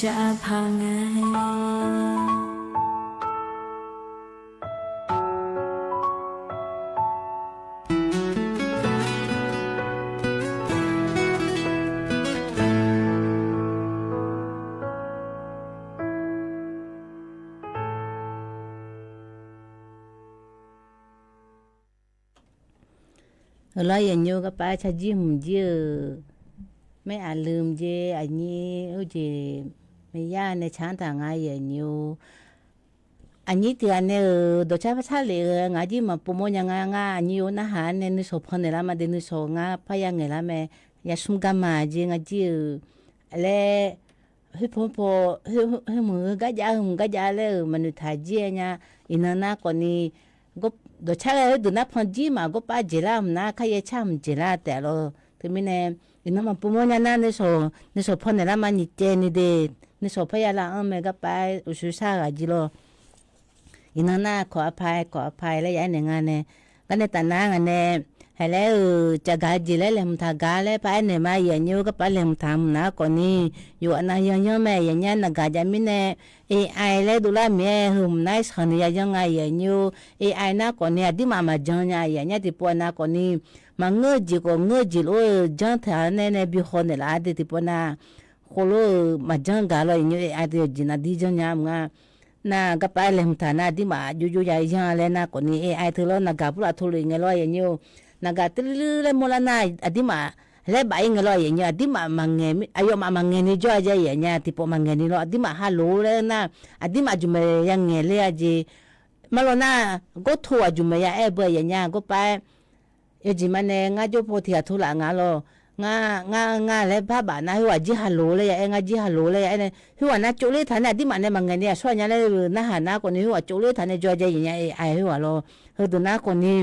Sharpaq ngae. Euq lawr, yaeqnymr garpav carjir hmq jir-euq, maer aqlmq jeq aqnyir urjeq maqya nae canr taq nga yaeqnymr-or. Aqnyir tiq ghaq nae-euq dawqcar par sharlef-eu ngaq jir maqpov mawrnya nga. Ngar aqnyir-or, narhaq-anr nae nuisawq pan naeqlar ma de, nuisawq ngar parya ngaeqlar mae. Yasmr garma jeq ngar jir-euq laer, khoerpaw paw, khoermuiq heugar jav, heumuiq gar jav laer-euq maqnoeq taq jir-aer nya. Iqnan nar khawfni, dawqcar ghae khoerdeuq nar pan jir maq gawrpav jeq lar hmq nar, karyaer car hmq jeq lar taef lawr. Teumirnae, iqnan maqpov mawrnya nar, nuisawq pan naeqlar ma nyiq caev ni de, nuisawq parya lar-anr mae garpav-aer uqshoe shar-eu ghaq jir lawr. Iqnan nar kawq arpaq kawq arpaq laer ya aernaeq nga nae, garnae tafnar ngaq nae, haiq laer-euq cavgaq jeq laer laeqhmq taq gaq laer paraer naeq ma yaeqnymr-or. Garpav laeqhmq taq hmq nar khawfni, yawqha nav yanyanr mae yaeqnya naqgaq jav mirnae, AI laer dovlar miqyaer heu hmq nar-aer sheuq ni yayanr nga yaeqnymr-or. AI nar khawfni aqdirmaf maqjan nya yaeqnya tiqpov nav khawfni, maqngeur-eu jeq khawf ngeur-eu jeq lof-eu janr taq-anr nae nae bi haw naeqlaf-a de tiqpov nav, khoerlof-euq maqjanr gaq lawr yaeqnymr-or. AI teu yawqjeq navdir janr nya mq nga. Nar garpav laeqhmq taq nar aqdirmaf jovjov ya yanr laer nar khawfni AI teu lawr naqgaq purlaf tov lef ngae lawr yaeqnymr-or. Naqgaq teulir laer mawrlar nar aqdirmaf laer baf-ir ngae lawr yaeqnymr, aqdirmaf maqngaeq, aqyawfmaf maqngaeq ni jawr-a jaev yaeqnya tiqpov maqngaeq ni lawr, aqdirmaf halof-or laer nar, aqdirmaf aqjeq maeq ya ngaeq ler-a jeq. Marlawr nar, gawrto aqjeq maeq ya aer beu yaeqnya gawrpav-aer, yawjeq ma nae ngar jawr paw tiq ghaq tov laf nga lawr. Ngar, ngar, ngar laer bar baf nar khoerghaq jir halof laer ya aer, ngar jir halof laer ya aer nae, khoerghaq nar tsovler taq nae aqdirmaf nae maqngaeq ni aqsur ghaq nya laer-eu narhaq nar khawfni, khoerghaq tsovler taq nae jawr-a jaev yaeqnya AI khoerghaq lawr. Heudeuq nar khawfni,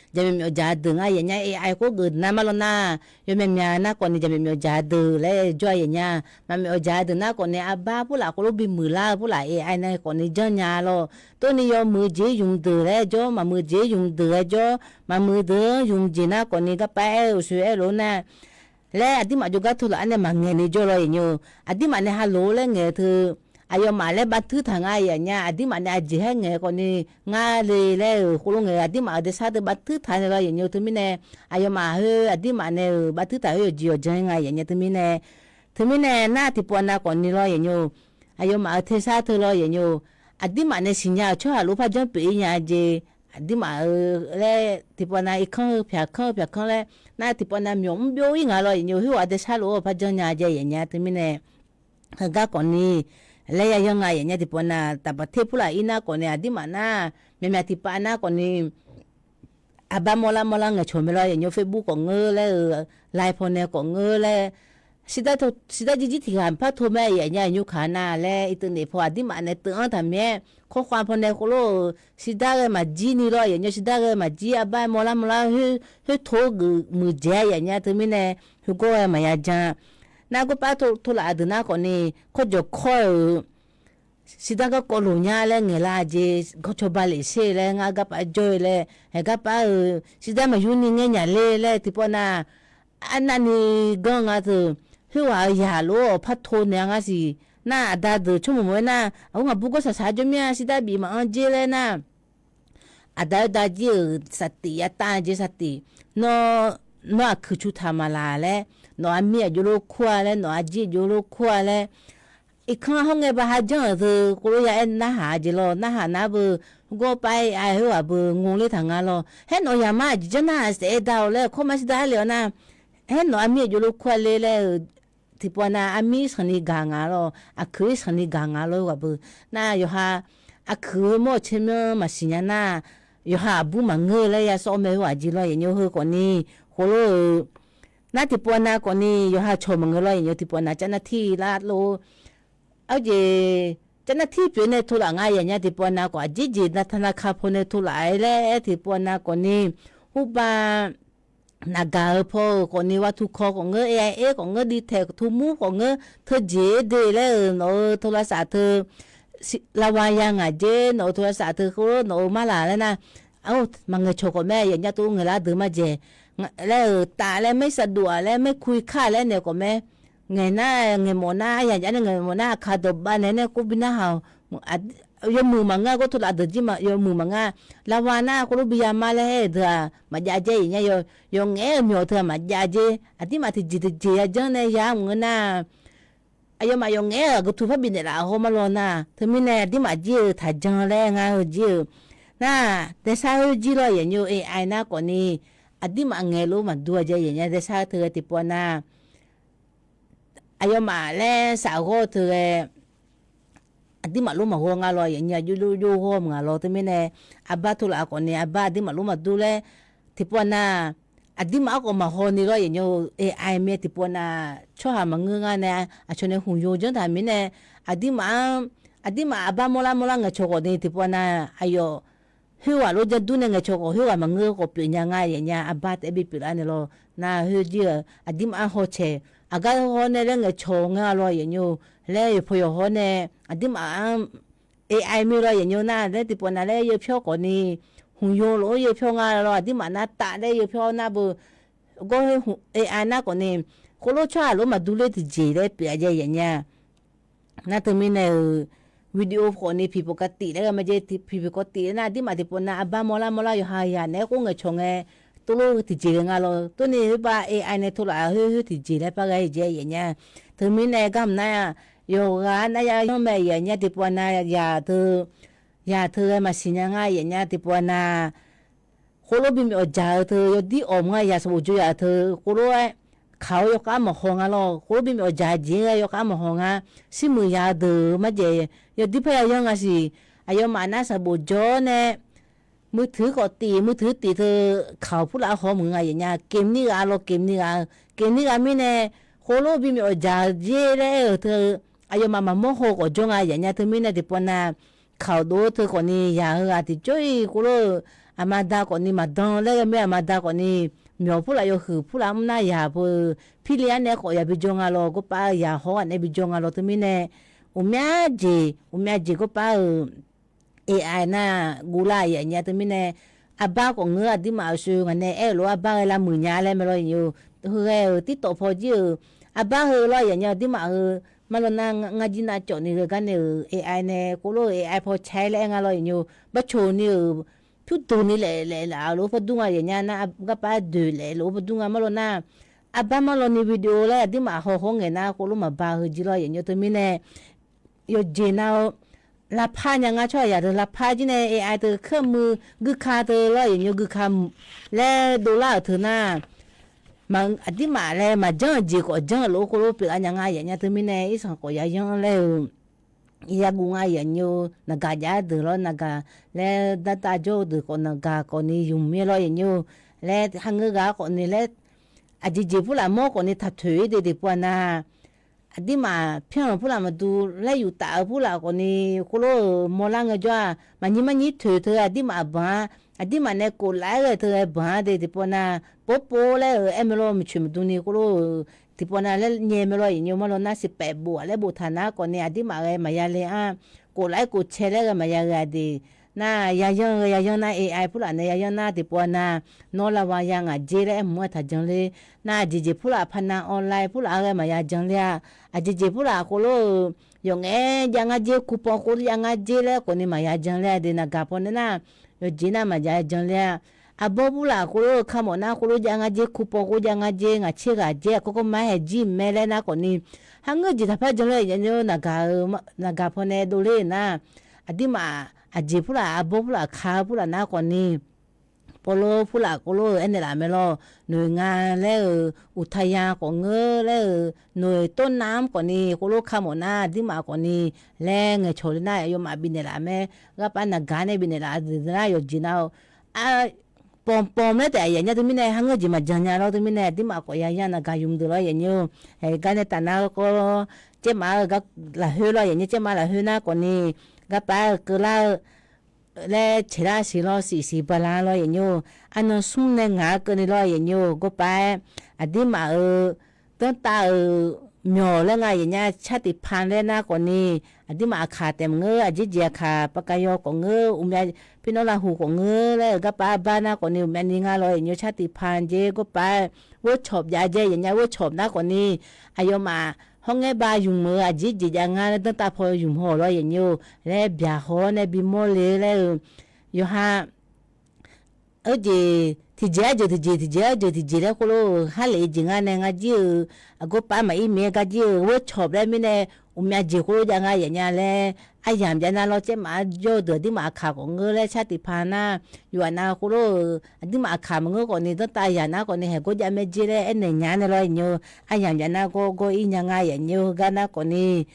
jaqmyawf myawf jaq deuq nga yaeqnya AI khoer geuf deuq nar marlawr nar, yawmyav myaq nar khawfni jaqmyawf myawf jaq deuq laer jawr-a yaeqnya. Maqmyawf jaq deuq nar khawfni arbar purlaf khoerlof bimuiq lar-eu purlaf AI nae khawfni janr nya lawr. Tov ni yawmuiq jeq-ir yumq deuq laer jawr, maqmuiq jeq-ir yumq deuq laer jawr, maqmuiq deuq-anr yumq jeq nar khawfni garpav aer-eu uqshoe aer lof-aer nar, laer aqdirmaf jawrgar tov laf-anr nae maqngaeq ni jawr lawr yaeqnymr-or. Aqdirmaf nae halof-or laer ngaeq teu, aqyawfmaf laer bavtuir taq nga yaeqnya, aqdirmaf nae aqjeq haer ngaeq khawfni, ngar le laer-euq khoerlof ngaeq-eu aqdirmaf-euq daefsar teu bavtuir taq nae lawr yaeqnymr-or. Teumirnae, aqyawfmaf khoer aqdirmaf nae-euq bavtuir taq khoer yawqjeq yawqjan-ir nga yaeqnya teumirnae, teumirnae nar tiqpov nav khawfni lawr yaeqnymr-or. Aqyawfmaf-euq tersar teu lawr yaeqnymr-or. Aqdirmaf nae siqnya-euq tsawrhaq lof-aer par janr pyeuf-ir nya jeq, aqdirmaf-euq laer tiqpov nav irkanr-eu pyaq kanr-eu pyaq kanr laer nar tiqpov nav myawq mr byov-ir nga lawr yaeqnymr-or. Khoerghaq daefsar lof-aer par janr nya jaev yaeqnya teumirnae, heugar khawfni laer ya yanr nga yaeqnya tiqpov nav taqbaq ter purlaf-ir nar khawfni aqdirmaf nar, myaqmyaq tiqpav nar khawfni, aqbar mawrlar mawrlar ngaeqcawq mae lawr yaeqnymr-or. Facebook khawf ngeur laer-euq, line paw nae khawf ngeur laer, sirdar jirjir tiq ghaq par tov mae yaeqnya yaeqnymr kaq nar laer, iqteuv nef paw aqdirmaf nae teuv-anr taq mir-aer, kawrkhav paw nae khoerlof-euq sirdar ghae maqjir ni lawr yaeqnymr-or. Sirdar ghae maqjir arbar mawrlar mawrlar khoer tov-eu geuf muiqdzaeq-a yaeqnya teumirnae, heugar ghae maqya jan. Nar gawrpav tov laf-eu deuq nar khawfni, kawrjawq kawr-euq sirdar garkawv loq nya laer ngaeqlar jeq, gawrcawba lef sher laer ngar garpav jawr-eu laer, haeq garpav-euq sirdar maqyur ni ngaer nya le laer tiqpov nav, arnavni ganr nga teu, khoerghaq-euq yaq lof-aer awq par tov naeq-a ngar siq. Nar aqda deuq tsawrmawq mawq-aer nar, aqghoer ngaqbur gawr saqsaq jawr mir-a, sirdar bif maqanr jer laer nar, aqda-aer darjir-euq saqtif yatav jeq saqtif, nawr, nawr aqkuiq cu taq maqlaq laer, nawq-eu armir aqjox lof kur-a laer, nawq-eu arjir aqjox lof kur-a laer, irkanr hawr ngae ba ha janr-euq teu khoerlof ya aer narhaq-a jeq lawr. Narhaq nar beu, gawrpav-aer khoerghaq beu ngor ler taq nga lawr. Haer nawq-eu yaqmar aqjeq janr nar-aq saef-aer dar-awq laer kawrmar sirdar aer le-awr nar, haer nawq-eu armir aqjox lof kur-a le laer-euq, tiqpov nav armir sanqni gaq nga lawr, aqkuiq-ir sanqni gaq nga lawr khoerghaq beu. Nar yawqha aqkuiq heu mawr-euq tsermyanr maqsiq nya nar, yawqha aqbur maqngeur laer ya sawr mae khoerghaq jeq lawr yaeqnymr-or. Heu khawfni, khoerlof-euq, nar tiqpov nav khawfni yawqha cawq maqngeur lawr yaeqnymr-or. Tiqpov nav carnar tir lar lof-aer, arjeq carnar tir pyeuf nae tov laf nga yaeqnya tiqpov nav khawf aqjeq jeq nav taqnav ka paw nae tov laf-aer laer aer tiqpov nav khawfni, hurbav naqgaq-eu paw-euq khawfni wa tu kaw khawf ngeur, A I A khawf ngeur, di taeq tu mur khawf ngeur, teujeq-aer de laer-euq nawq-euq teu lavsav teu, lavwa ya ngaq jer nawq-euq teu lavsav teu khoer nawq-euq marlaq laer nar, maqngaeq cawq khawf mae, yaeqnya tov ngaeqlar deuq maqjaeq laer-euq taf laer maer saqdov-aq laer maer kui kar laer naeq khawf mae, ngaeq nar, ngaeqmawf nar, aryaq jaf nae ngaeqmawf nar, aqkaq dawqbav naeq nae kov bi narhaq-awq. Yawmuiq maqngeur, gawr tov laf deuq jir yawmuiq maqngeur. Lavwa nar khoerlof bi yama laer aer-eu deuq-aq maqjav jer, yawqngaef-aer-euq myawq teu-aq maqjav jer. Aqdirmaf tiqjeq tiqjeq yajanr nae ya mq-eu nar, aqyawfmaf yawqngaef-aer aqgeu tu par bifnaeq laf haw ma law nar, teumirnae aqdirmaf jir-eu taqjan laer ngar-eu jir-eu nar, daesar khoer jir lawr yanyov-eu ai nar khawfni, aqdirmaf ngaeq lof maqdur-a jaev yanya daesar teu ghae tiqpov nar, aqyawfmaf laer saf ghawr-eu teu ghae, aqdirmaf lof maqghawr nga law yanyov aqjox lof jov ghawr mq nga law teumirnae, arbar tov laf khawfni arbar aqdirmaf lof maqdur laer, tiqpov nar, aqdirmaf-anr khawf maqhaw ni lawr yanyov-eu ai mir-aer tiqpov nar, tsawrhaq maqngeur ngar nae, aqcawq nae hmq yo janr taq mirnae, aqdirmaf-anr, aqdirmaf arbar mawrlar mawrlar ngaeqcawq khawfni tiqpov nar, aqyawf khoerghaq lof janr dur nae ngaeqcawq khawf khoerghaq maqngeur khawf pyeuf nya nga yanya arbar taef-aer bipyeuf lar nae law. Nar khoer jir-eu aqdirmaf-anr hawcae, aqgar hawr nae laer ngaeqcawq nga law yanyov laer yawqpaw yawq hawr nae, aqdirmaf-anr ai mir law yanyov nar laer tiqpov nar laer yawpyawr khawfni, hmq yo lof-aer yawpyawr nga law aqdirmaf nar taf laer yawpyawr nar beu, gawr ai nar khawfni, khoerlof tsawrhaq lof maqdur ler tiqjeq laer pyeuf-a jaev yanya. Nar teumirnae-euq video khawfni piqpov kavtif laer ghae ma jaev, piqpov kavtif laer nar aqdirmaf tiqpov nar arbar mawrlar mawrlar yawqha yaq naeq-aer khoer ngaeqcawq ngae, tov lof-eu tiqjeq ghae nga law. Tov ni khoer bar ai nae tov laf-eu khoer khoer tiqjeq laer par ghae jaev yanya. Teumirnae gar mq nar-aq, yawqghaq nar ya yanr mae yanya tiqpov nar yaq teu, yaq teu ghae maqsiq nya nga yanya tiqpov nar, khoerlof bimyawf dzaq-eu teu yawdir awq mq nga yaq sanqbof jawr yaq-eu teu khoerlof-aer, kaq-awr yawkhav maqhaw nga lawr. Khoerlof bimyawf dzaq jeq-aer yawkhav maqhaw nga. Shirmuiq ya-eu deuq marjaeq yawdir par ya yanr nga siq. Aqyawfmaf nar sanqbof jawr nae, muiq tuiq khawf tif, muiq tuiq tif teu kaq-awr purlaf-aer haw mq nga yanya, kemq nir ghaq law kemq nir ghaq-eu, kemq nir ghaq mirnae, khoerlof bimyawf dzaq jer laer aer-euq teu, aqyawfmaf maqmawr haw khawf jawr nga yanya teumirnae tiqpov nar, kaq-awr dov-eu teu khawfni yaq-eu ghaq tiqjawr-iq khoerlof-eu, aqma da khawfni maqdan laer ghae mir aqma da khawfni, myawq purlaf yawhuiq purlaf mr nar yaq peu, pirli-aer nae khawf ya bijawr nga law gawrpav-eu yaq hawr ghaq nae bijawr nga law teumirnae, uqmya jeq uqmya jeq gawrpav-euq ai nar guvlar yanya teumirnae, arbar khawf ngeur aqdirmaf-euq sho ngaq nae aer-euq lof arbar ghae lavmuiq nya laer mae law yanyov, heu ghae-euq TikTok paw jir-euq, arbar heu law yanya aqdirmaf heu, marlaw nar ngar jir navcawv ni ghae gar nae-euq ai nae khoerlof-eu ai paw caer laer aer nga law yanyov, barcoq ni-euq pyurdeuq ni laef laef laf-euq lof par dur nga yanya nar, garpav doeq laef lof par dur nga marlaw nar, arbar marlaw ni video laer aqdirmaf haw hawr ngaeq nar khoerlof maqba heu jir law yanyov teumirnae, yawqjeq nav-eu lavpar nya ngar tsawrhaq yaq teu lavpar jir nae ai teu keurmuiq guika teu law yanyov guika laer dovlar-euq teu nar, aqdirmaf laer maqjanr-eu jeq khawf janr-euq lof-aer khoerlof pyeuflar nya nga yanya teumirnae irsanq khawf ya yanr laer-eu yaguv nga yanyov, naqgaq jav-aer deuq law naqgaq laer dardav jawr-eu deuq khawf naqgaq khawfni yumq mir law yanyov, laer hangeur ghaq khawfni laer, aqjeq jeq purlaf mawr khawfni taqtoeq-ir de tiqpov-a nar, aqdirmaf pyanr-euq purlaf maqdur laer yuf taf-eu purlaf khawfni, khoerlof-euq mawrlar ngaejawr-aq maqnyir marnyir toeq teu aqdirmaf banq-a, aqdirmaf nae koflaf-aer ghae teu ghae banq-a de tiqpov nar, povpov laer-euq aer mae law maqcoeq maqdur ni khoerlof-euq tiqpov nar laer nyae mae law yanyov marlaw nar siqpaef bof-a laer boftaq nar khawfni aqdirmaf ghae maqya le-anr, koflaf-aer kofcae laer ghae maqya ghae-a de. Nar yayanr ghae yayanr nar ai purlaf nae yayanr nar tiqpov nar, nawr lavwa ya ngaq jer laer aer hmq-aer taqjan ler. Nar aqjeq jeq purlaf paqnav online purlaf-a ghae maqya jan ler-a. Aqjeq jeq purlaf khoerlof-euq yawqngaef jav ngar jer, coupon khoer jav ngar jer laer khawfni maqya jan ler-a de naqgaq pawnae nar, yawqjeq nar maqya jan ler-a. Arbawr purlaf khoerlof-eu kamawf nar khoerlof jav ngar jer, coupon khoer jav ngar jer, ngaq tser ghaq jer aqkawr kawr mar haeq jir mae laer nar khawfni, hangeur jeq taqpar jan ler-a naqgaq-eu, naqgaq pawnae dovler-euq nar, aqdirmaf aqjeq purlaf arbawr purlaf ka-eu purlaf nar khawfni, pawlo purlaf khoerlof-eu aernaeq laf mae lawr, noeq nga laer-euq uqtaya khawf ngeur laer-euq noeq tawrnav-anr khawfni khoerlof kamawf nar aqdirmaf khawfni laer ngaeqcawq le nar aqyawfmaf bifnaeq laf mae. Gharpar naqgaq nae bifnaeq laf deuq nar yawqjeq nar-eu, panqpanq laer taef aqyawf nya teumirnae hangeur jeq maqjan nya lawr teumirnae aqdirmaf khawf ya yanr naqgaq yumq deuq lawr yanyov, gar nae taf nar kawr, caermaf-eu gar lafkhoer lawr yanyov caermaf lafkhoer nar khawfni, garpar-eu keuvlar-eu laer caeqlar siq lawr siq siq bala lawr yanyov, arnan smr nae ngaq-ar keuvni lawr yanyov gawrpar-aer, aqdirmaf-euq danrtav-euq myawq laer nga yaf nya, shar tiqpan laer nar khawf ni, aqdirmaf aqkaq taef maqngeur, aqjeq jeq aqkaq paqkayaw khawf ngeur, uqmyav pirnawr lavhuq khawf ngeur laer-euq garpar arbar nar khawf ni, uqmyav ni ngar lawr yaf nymr, shar tiqpan jer garpar-aer, workshop jav jae yaf nya, workshop nar khawf ni, aqyawfmaf hawr ngaer ba ymq-euq aqjeq jeq jav ngar laer danrtav paw ymq haw lawr yaf nymr laer byaqhaw-awr nae bimawr le laer-euq yawqha Eur jeq tiqjeq-aer jeuq tiqjeq, tiqjeq-aer jeuq tiqjeq laer khoerlof-euq harlef-eu jeq ngar nae ngar jir-euq aqgawr par maqir mir-aer gar jir-euq workshop laer mirnae, uqmyav jeq khoerlof jav nga yaf nya laer, aryamq jav nar lawr caermaf-anr jawr-eu deuq aqdirmaf aqkaq khawf ngeur laer shar tiqpan nar, yawqghaq nav khoerlof-euq aqdirmaf aqkaq maqngeur khawf ni, danrtav yaq nar khawf ni, haeqgawr jav maer jer laer aernaeq nya nae lawr yaf nymr, aryamq jav nar gawr gawr ir nya nga yaf nymr heugar nar khawf ni,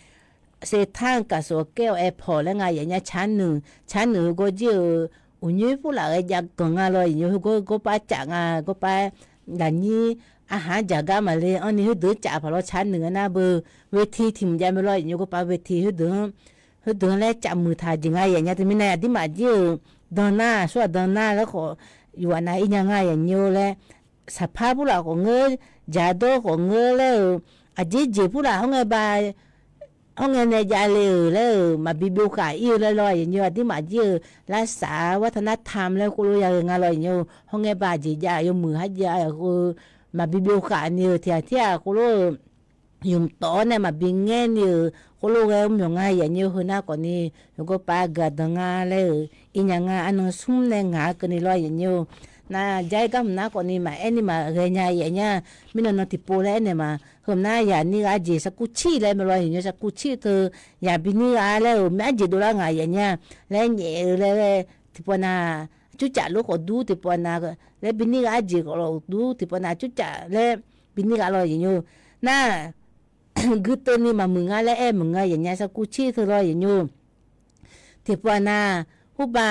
เศรษฐกิจ kaqsof-eu แก้ว แอร์พอร์ต laer nga yaf nya, ชั้นหนึ่ง ชั้นหนึ่ง heugawr jir-euq uqnyoer purlaf-aer jav ganq nga lawr yaf nymr, heugawr garpar caf nga, garpar lafnyir arhaq-anr jaq gar maqle anrni heudeuq-anr caf paq lawr ชั้นหนึ่ง aernar beu เวที tiq mq jav mae lawr yaf nymr, garpar เวที heudeuq-anr, heudeuq-anr laer caf muiq taq jeq nga yaf nya. Teumirnae aqdirmaf jir-euq dan nar, aqsur aqdan nar laer khawf, yawqghaq nav ir nya nga yaf nymr laer, saqpar purlaf khawf ngeur, jaqdawr khawf ngeur laer-euq, aqjeq jeq purlaf hawr ngae ba hawr ngae nae javle-euq laer-euq maqbi byov khaq ir-eu laer lawr yaf nymr, aqdirmaf jir-euq รักษาวัฒนธรรม laer khoerlof yaghae nga lawr yaf nymr, hawr ngae ba aqjeq jav yawmuiq har jav-eu maqbi byov khaq ni-euq tiq ghaq tir ghaq khoerlof-euq ymq tawf-awr nae maqbi ngaer ni-euq khoerlof ghae-awr myawq nga yaf nymr, heu nar khawf ni, yawqgawr pav gaqdan nga laer-euq ir nya nga, arnan smr nae ngaq-eu keuvni lawr yaf nymr, nav jar-ir gar hmq nar khawf ni maqaer ni maqghae nya yaf nya, mirnan nan tiqpov laer aernaeq ma, heu hmq nar yaq nir ghaq jeq sarkuv cir laer mae lawr yaf nymr, sarkuv cir teu yaq bi nir ghaq laer-euq myav jeq dovlar ngaq yaf nya, laer nyaef-eu laer ghae, tiqpov nav, aqcurcaf lof khawf dur tiqpov nav, laer bi nir ghaq jeq khawf lawq dur tiqpov nav, aqcurcaf laer bi nir ghaq lawr yaf nymr, nar guiteuvni maqmuiq nga laer aer meuq nga yaf nya, sarkuv cir teu lawr yaf nymr, tiqpov nav, hurba,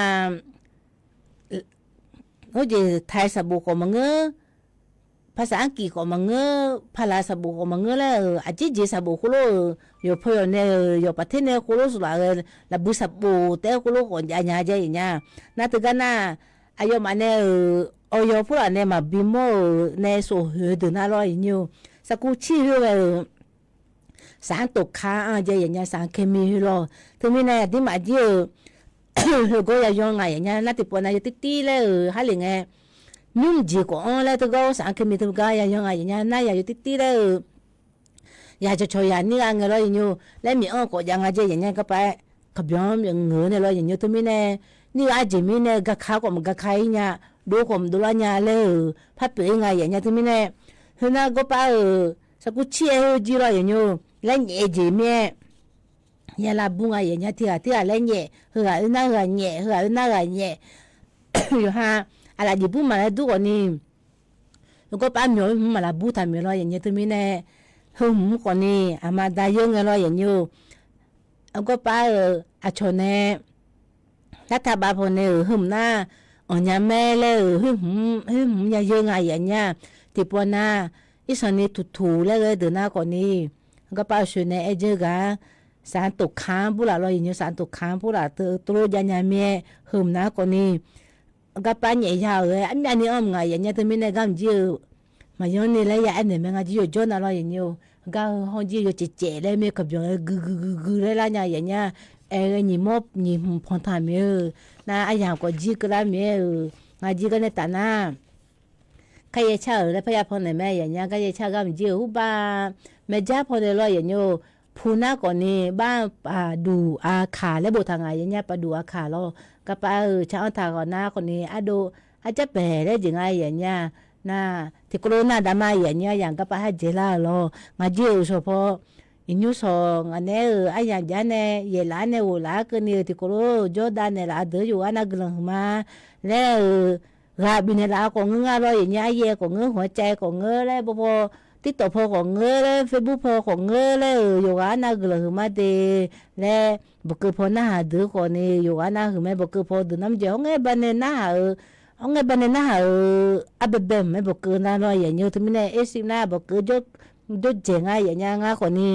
hawr jeq taiq sanqbof khawf maqngeur, paqsaq anrkif khawf maqngeur, paqlaq sanqbof khawf maqngeur laer-euq aqjeq jeq sanqbof khoerlof-euq, yawqpaw yawq nae-euq yawqpaf ter nae khoerlof saflar ghae, lafbui sanqbof taef-aer khoerlof khawf jav nya jae yaf nya. Nar teugar nar, aqyawfmaf nae-euq awqyaw purlaf nae maqbi mawr-euq nae shofhoeq-eu deuq nar lawr yaf nymr, sarkuv cir khoer ghae-euq สารตกค้าง jae yaf nya, สารเคมี khoer lawr. Teumirnae aqdirmaf jir-euq heugawr yayawr ngaq yaf nya, nar tiqpov nav yawtirtir laer-euq harlef ngae, nymr jeq khawf-anr laer teugar สารเคมี teugar yayawr ngaq yaf nya, nar yaq yawtirtir laer-euq yaq cawqcawq yaq nir ghaq ngae lawr yaf nymr, laer miq-anr khawf jav nga jae yaf nya, garpav-aer kaqbyan-anr myawqngeur nae lawr yaf nymr, teumirnae nir ghaq jeq mirnae gaka khawf maqgaka-ir nya, dov khawf maqdovlar nya laer-euq par pyeuf-ir nga yaf nya. Teumirnae heunar gawrpav-euq sarkuv cir-aer heu jir lawr yaf nymr, laer nyaef-eu jeq mir-aer, ya lavbur nga yaf nya, tiq ghaq tir ghaq laer nyaef, heughaq oe nar heughaq nyaef, heughaq oe nar ghaq nyaef, yawqha aqlaf jeq bur maqlaer dur khawf ni, gawrpav myawq heu hmq maqlav bur taq maeq lawr yaf nya. Teumirnae heu hmq khawf ni, aqma da yeur ngae lawr yaf nymr, gawrpav-euq aqcawq nae lartaq bav paw nae-euq heu hmq nar, anqnya mae laer-euq khoer hmq yayeur nga yaf nya. Tiqpov nav, irsanq ni tuqtuq laer ghae deuq nar khawf ni, gawrpav-euq shoeq nae aer dzeur ghaq-a, สารตกค้าง burlaf lawr yaf nymr, สารตกค้าง burlaf teu tov lof jav nya mir-aer heu hmq nar khawf ni, garpav nyaef ya-euq-aer armyavni anr mq nga yaf nya. Teumirnae gar mq jir-eu maqyanr ni laer ya aernaeq mae, ngar jir yawjawr nav lawr yaf nymr-eu, gar heu hawr jir yawcaef caef laer mir-aer kaqbyan-aer guiqguiq guiqguiq laer lar nya yaf nya. Aer ghae nyiq mawr nyiq hmq pan taq maeq-eu, nar aryamq khawf jir keuvlar maeq-eu, ngar jir gar nae taf nar, kar yaer car-euq laer parya pan naeq mae yaf nya. Gar yaer car-eu gar mq jir-euq hurba, maeqjar paw nae lawr yaf nymr-eu, pu nar khawf ni, bar paqduq aqkaq laer boftaq nga yaf nya, paqduq aqkaq lawr. Garpav-euq car-anr taq ghawq nar khawf ni, ardov arjar paeq laer jeq nga yaf nya. Nar tiqkawv lof nar daqma yaf nya, aryamq garpav har dzaeqlar-euq lawr. Ngar jir-euq shawq paw, iqnymr shawq ngaq naeq-euq aryamq jar nae yaeqlaf-aer nae ghoflaf-aer keuvni-euq tiqkawv lof jawrdav naeqlaf-eu deuq yawqghaq nar guiqlanq huiqma laer-euq, ghaq bifnaeq laf-eu khawf ngeur nga lawr yaf nya, aryaer khawf ngeur, hawq-aer cav-aer khawf ngeur laer, bawbaw TikTok paw khawf ngeur laer, Facebook paw khawf ngeur laer-euq yawqghaq nar guiqlanq huiqma de laer, bawqkeuv paw narhaq deuq khawf ni yawqghaq nar huiqma, bawqkeuv paw deuq nar maqjeq hawr ngae banae narhaq-eu, hawr ngae banae narhaq-euq arbaebae mq mae, bawqkeuv nar lawr yaf nymr-eu. Teumirnae aershir nar bawqkeuv jawr dzaeq nga yaf nya. Ngar khawf ni,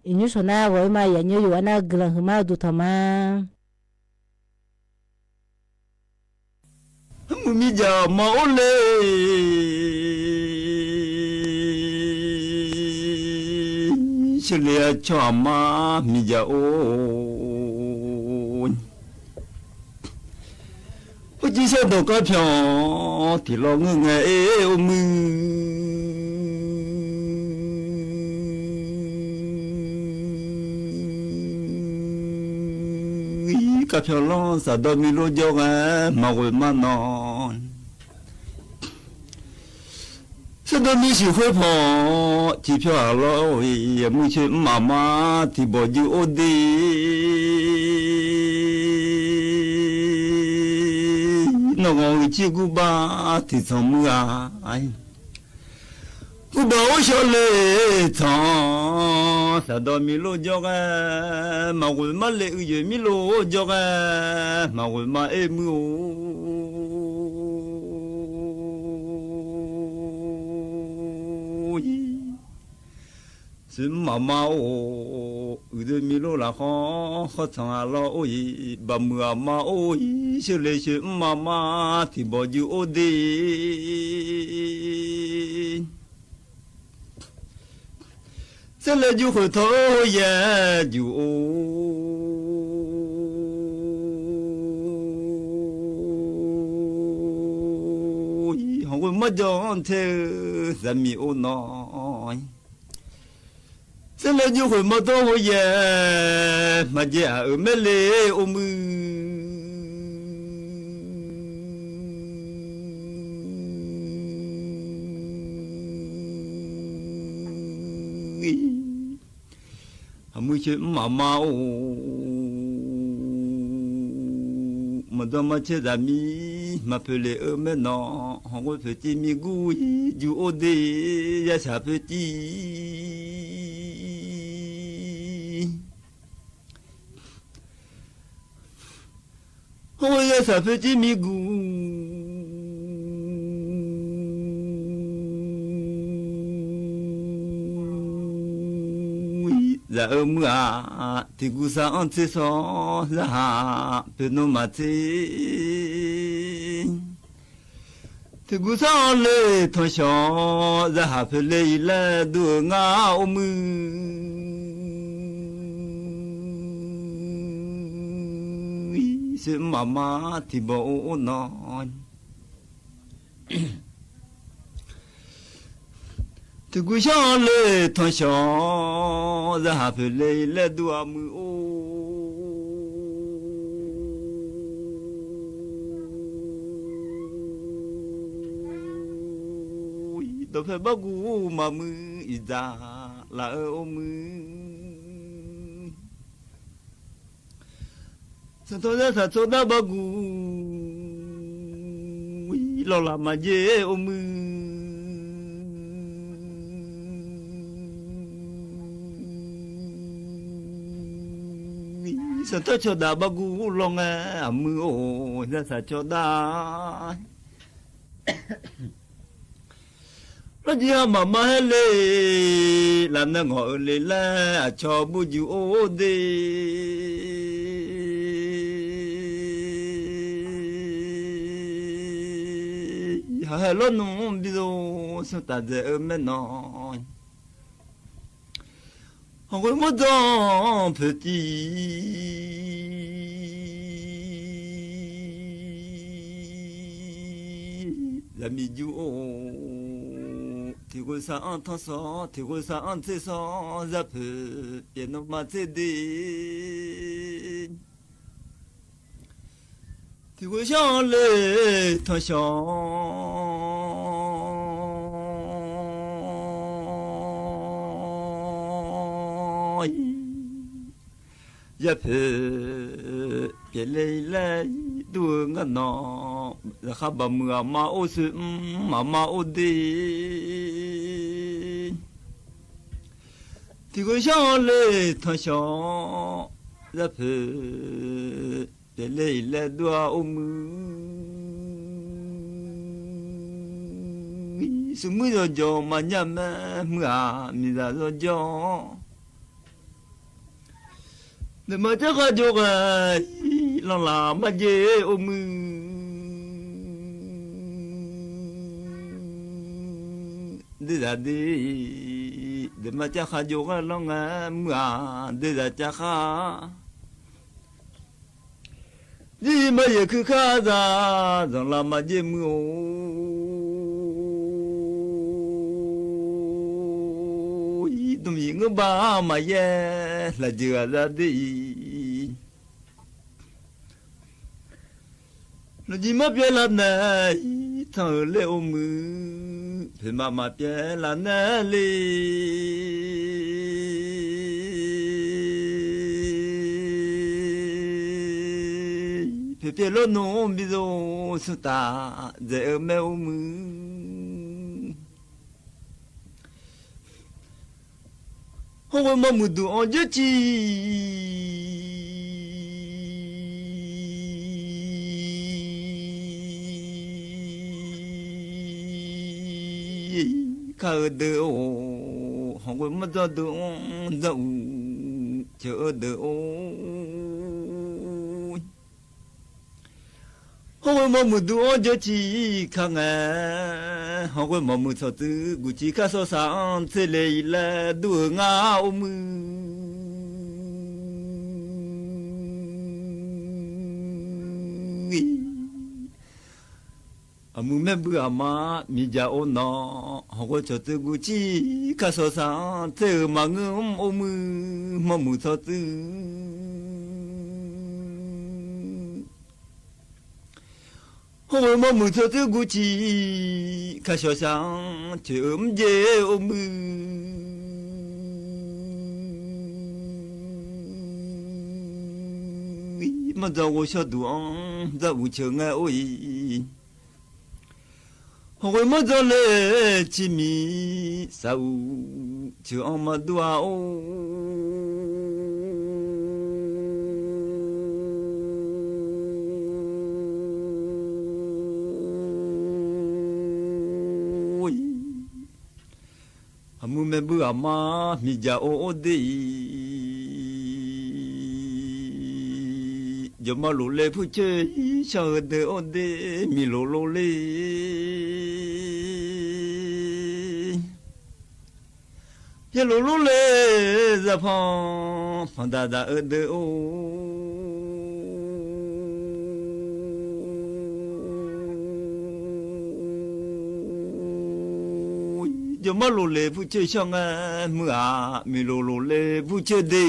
iqnymr shawq nar ghawq-ir ma yaf nymr, yawqghaq nar guiqlanq huiqma-eu duq taq ma. Mqmir jaq ma or le, Sheuqle-a cawq aqma miqjaq-or, khoerjir shardawq garpyawq tiqlawr ngeur ngae-aer or muir, garpyawq lanr saqdawr mirlor jawr ghae maqghoe mar nawq. Sardawr mir siq khoer pawq tiqpyawq aqlawr-or, aqmuir coer mrmaf ma tiqbawq jur or de. Nawq ghawq-eu cirgur bar tiqtsanq muir-a. Gurbav or shawr le tanq, saqdawr mirlor jawr ghae maqghoe mar le uiqyoeq mirlor jawr ghae maqghoe mar-aer muir-or. Soeq mrmaf ma or, uiqdoe mirlor lafkhanr khawr tanq aqlawr or-ir, baqmuiq aqma or-ir, sheuqle soeq mrmaf ma tiqbawq jur or de. Saerlaer jur khoeq tawq-eu yaer jur-or, hawq ghoe mar jawr-anr ter-eu zaqmiq or nawq. Saerlaer jur khoeq mar dawr hawr yaer, maqjaev-aq-euq maerle or muir. Aqmuir coer mrmaf ma or, maqdan maqcaer zaqmiq maqpoeq le-eu maernawq, hawq ghoe poeqciv mir gur-ir jur or de, yashaq poeqciv. Hawr-eu yashaq poeqciv mir gur-ir, zaq-eu muir-aq, tiqguv sar-anr tser sawr zaqhaq poeqnmr maqtser. Tiqguv sar-anr le tanqshawq, zaqhaq poeqle-ir laer dur-eu ngar or muir. Soeq mrmaf ma tiqbawq or or nawq. Tiqguv sar-anr le tanqshawq, zaqhaq poeqle-ir laer dur aqmuir or. Dawqpae barguv maqmuir iqdzaq laf-eu or muir. Sanqtawq yarsaq tsawrdav barguv-ir, lawqlaq maqjaev or muir. Sanqtawq cawqdaq barguv lawr ngae aqmuir or, yarsaq cawqdaq lawrjir-a maqmar haer le, lafnae ngawq-eu le laer aqcawq burjur or de. Haqhae lawr nmr bi zor smr taf dzaeq-eu maernawq. Hawq ghoe mawrdzanr poeqciv zaqmiq jur or, tiqghoe sar-anr tanqshawq, tiqghoe sar-anr tser sawr zaqpoeq pyaeqnmr maqtser de. Tiqghoe sar-anr le tanqshawq, zaqpoeq pyaeqle-ir laer dur-eu ngar nawq, zaqkhav baqmuiq aqma or soeq mrmaf ma or de. Tiqghoe sar-anr le tanqshawq, zaqpoeq pyaeqle-ir laer dur-a or muir. Smrmuir yawqjawq maqnya mae, muir-aq miqzaq zawrjawr. Nuima jarkhav jawr ghae-ir, lanqlaf marjae or muir. Derzaq der Oeq ma cav khar jov ghae lanr ngae, muiq-aq deuq zaq cav khar. Jir ma yaeq keuv kar zaq, zanqlav ma jaer muiq-or. Dmqyif ngeur bar maqyaer, lafjeuq ghaq zar der-iq. Lafjeuq mar pyaev laf naeq-ir, tanq-euq ler or muiq, poeqmaf maqpyaev laf naeq le. Poeqpyaev lawrnmr bi zor smrtaf dzaeq-eu mae or muiq. Hawr ghoe mawrmuiq duq-anr jeur ciq, kar-eu deuq-or. Hawr ghoe mawrdzanr deuq-anr dzanr uq ceuq-eu deuq-or. Hawr ghoe mawrmuiq duq-anr jeur ciq kar ngae, hawr ghoe mawrmuiq tsawqtsuif guq ciq kar shawr shaq-anr tser le-iq laer dur-euq ngar or muiq. Aqmuiq maerbuiv aqma miqdzaq or nawq, hawr ghoe tsawqtsuif guq ciq kar shawr shaq-anr tser-euq maqngeur mr or muiq, mawrmuiq tsawqtsuif. Hawr ghoe mawrmuiq tsawqtsuif guq ciq kar shawr shaq-anr coeq-eu mrjeq or muiq. Mawrdzanr ghovshawr duq-anr dzanr uq ceuq ngae or-iq. Hawr ghoe mawrdzanr le ciqmiq saq uq ceuq-anr maqdur-a or. Aqmuiq maerbuiv aqma miqdzaq or or der-iq, jawqma lof le purcoer shar-eu deuq or der miqlof lof le. Yaerlof lor le zaqpanq panqdaq daq-eu deuq or. Jawqma lof le purcoer shar ngae, muiq-aq miqlof lof le purcoer de.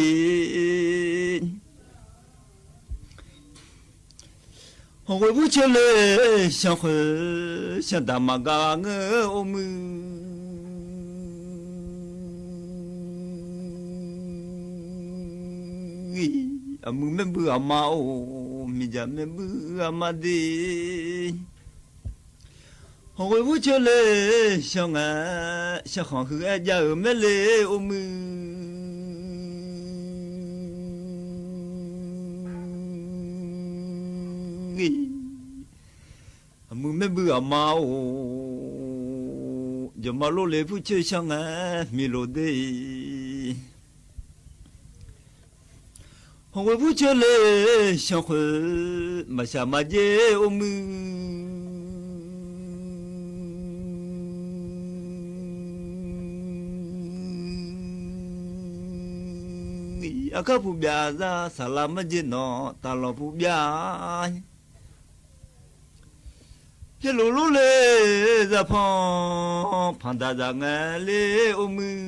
Hawr ghoe purcoer le shanqkhoeq shanqdaq maqgaq ngeur or muiq. Aqmuiq maerbuiv aqma or, miqdzaq maerbuiv aqma de. Hawr ghoe purcoer le shanq ngae, shanqkhanq huiq-aer jav-euq maer le or muiq. Aqmuiq maerbuiv aqma or, jawqma lor le purcoer shar ngae, miqlof de. Hawr ghoe purcoer le shanqkhoeq maqshaq maqjer or muiq. Aqkar puq byav zar saqlaq marjer nawq taqlawq puq byav. Yaerlof lor le zaqpanq panqdaq zaq ngae le or muiq.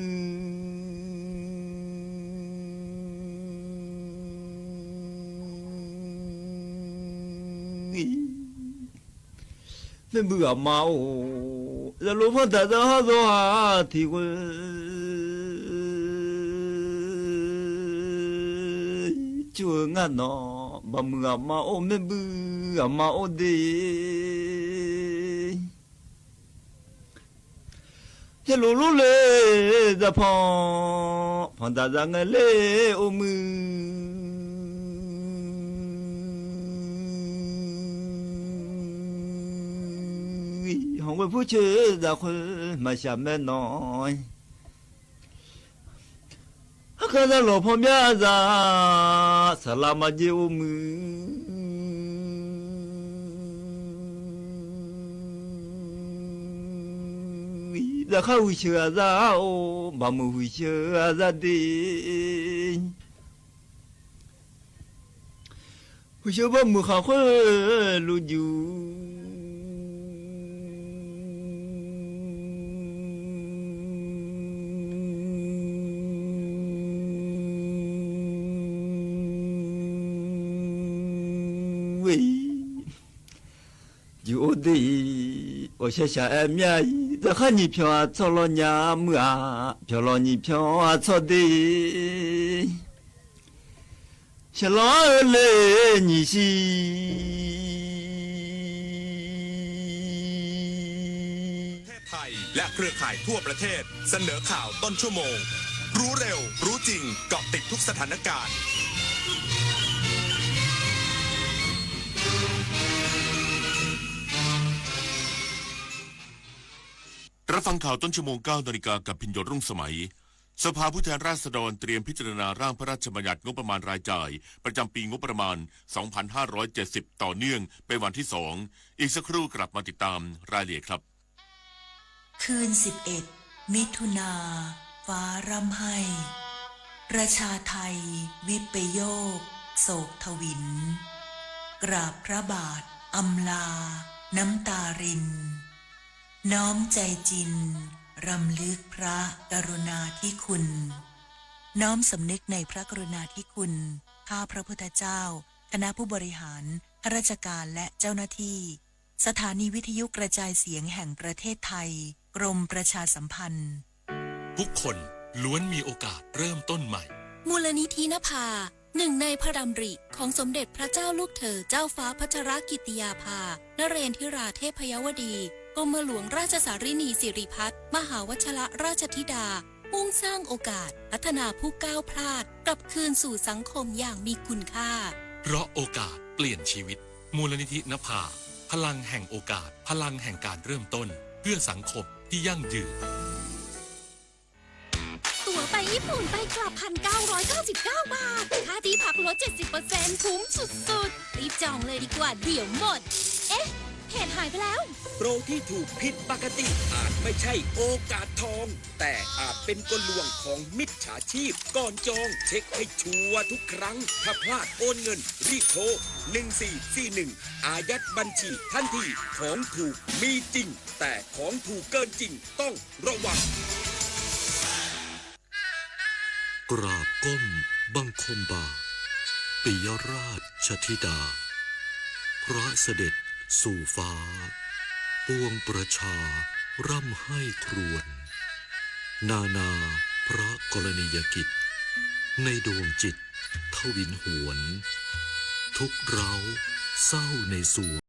Maerbuiv aqma or, zaqlof panqdaq zaq har zawr-aq tiq ghoe cur-eu ngar nawq, baqmuiq aqma or maerbuiv aqma or de. Yaerlof lor le zaqpanq panqdaq zaq ngae le or muiq. Hawr ghoe purcoer zaqkhoeq maqshaq mae nawq. Aqkar zaqlawq panq byav zaq saqlaq marjer or muiq. Zaqkhav huiqsheuq aqzar-or, baqmuiq huiqsheuq aqzar de. Huiqsheuq baqmuiq khaq khoerlof juq Juq-or de-iq, ghawqshaq shaq-aer mya-iq, zaqkhav nyiq pyawq aqtsawr lawr nya muiq-aq, pyawq lawq nyiq pyawq aqtsawr de. Shaqlanr-anr-eu le nyiq shi. ประเทศไทยและเครือข่ายทั่วประเทศเสนอข่าวต้นชั่วโมง รู้เร็ว รู้จริง เกาะติดทุกสถานการณ์ รับฟังข่าวต้นชั่วโมง เก้านาฬิกา กับพิญโยรรุ่งสมัย สภาผู้แทนราษฎรเตรียมพิจารณาร่างพระราชบัญญัติงบประมาณรายจ่ายประจำปีงบประมาณ สองพันห้าร้อยเจ็ดสิบ ต่อเนื่องเป็นวันที่สอง อีกสักครู่กลับมาติดตามรายละเอียดครับ คืนสิบเอ็ด มิถุนา ฟ้าร่ำไห้ ประชาไทย วิปโยค โศกทวิน กราบพระบาท อำลา น้ำตาริน น้อมใจจริน รำลึกพระกรุณาธิคุณ น้อมสำนึกในพระกรุณาธิคุณ ข้าพระพุทธเจ้า คณะผู้บริหาร ข้าราชการและเจ้าหน้าที่ สถานีวิทยุกระจายเสียงแห่งประเทศไทย กรมประชาสัมพันธ์ ทุกคนล้วนมีโอกาสเริ่มต้นใหม่ มูลนิธินภา หนึ่งในพระดำริของสมเด็จพระเจ้าลูกเธอเจ้าฟ้าพัชรกิติยาภา นเรนทิราเทพยวดี กรมหลวงราชสารินีสิริพัฒน์ มหาวัชรราชธิดา มุ่งสร้างโอกาสพัฒนาผู้ก้าวพลาดกลับคืนสู่สังคมอย่างมีคุณค่า เพราะโอกาสเปลี่ยนชีวิต มูลนิธินภา พลังแห่งโอกาส พลังแห่งการเริ่มต้น เพื่อสังคมที่ยั่งยืน ตั๋วไปญี่ปุ่นไปกลับ พันเก้าร้อยเก้าสิบเก้า บาท ค่าที่พักลด เจ็ดสิบเปอร์เซ็นต์ คุ้มสุดๆ รีบจองเลยดีกว่า เดี๋ยวหมด เอ๊ะ เพจหายไปแล้ว โปรที่ถูกผิดปกติอาจไม่ใช่โอกาสทอง แต่อาจเป็นกลลวงของมิจฉาชีพ ก่อนจองเช็คให้ชัวร์ทุกครั้ง ถ้าพลาดโอนเงิน รีบโทร หนึ่งสี่สี่หนึ่ง อายัดบัญชีทันที ของถูกมีจริง แต่ของถูกเกินจริงต้องระวัง กราบก้มบังคมบาท ปิยราชธิดา พระเสด็จสู่ฟ้า ปวงประชาร่ำไห้ครวญ นานาพระกรณียกิจ ในดวงจิตทวินหวน ทุกข์ร้าวเศร้าในสวง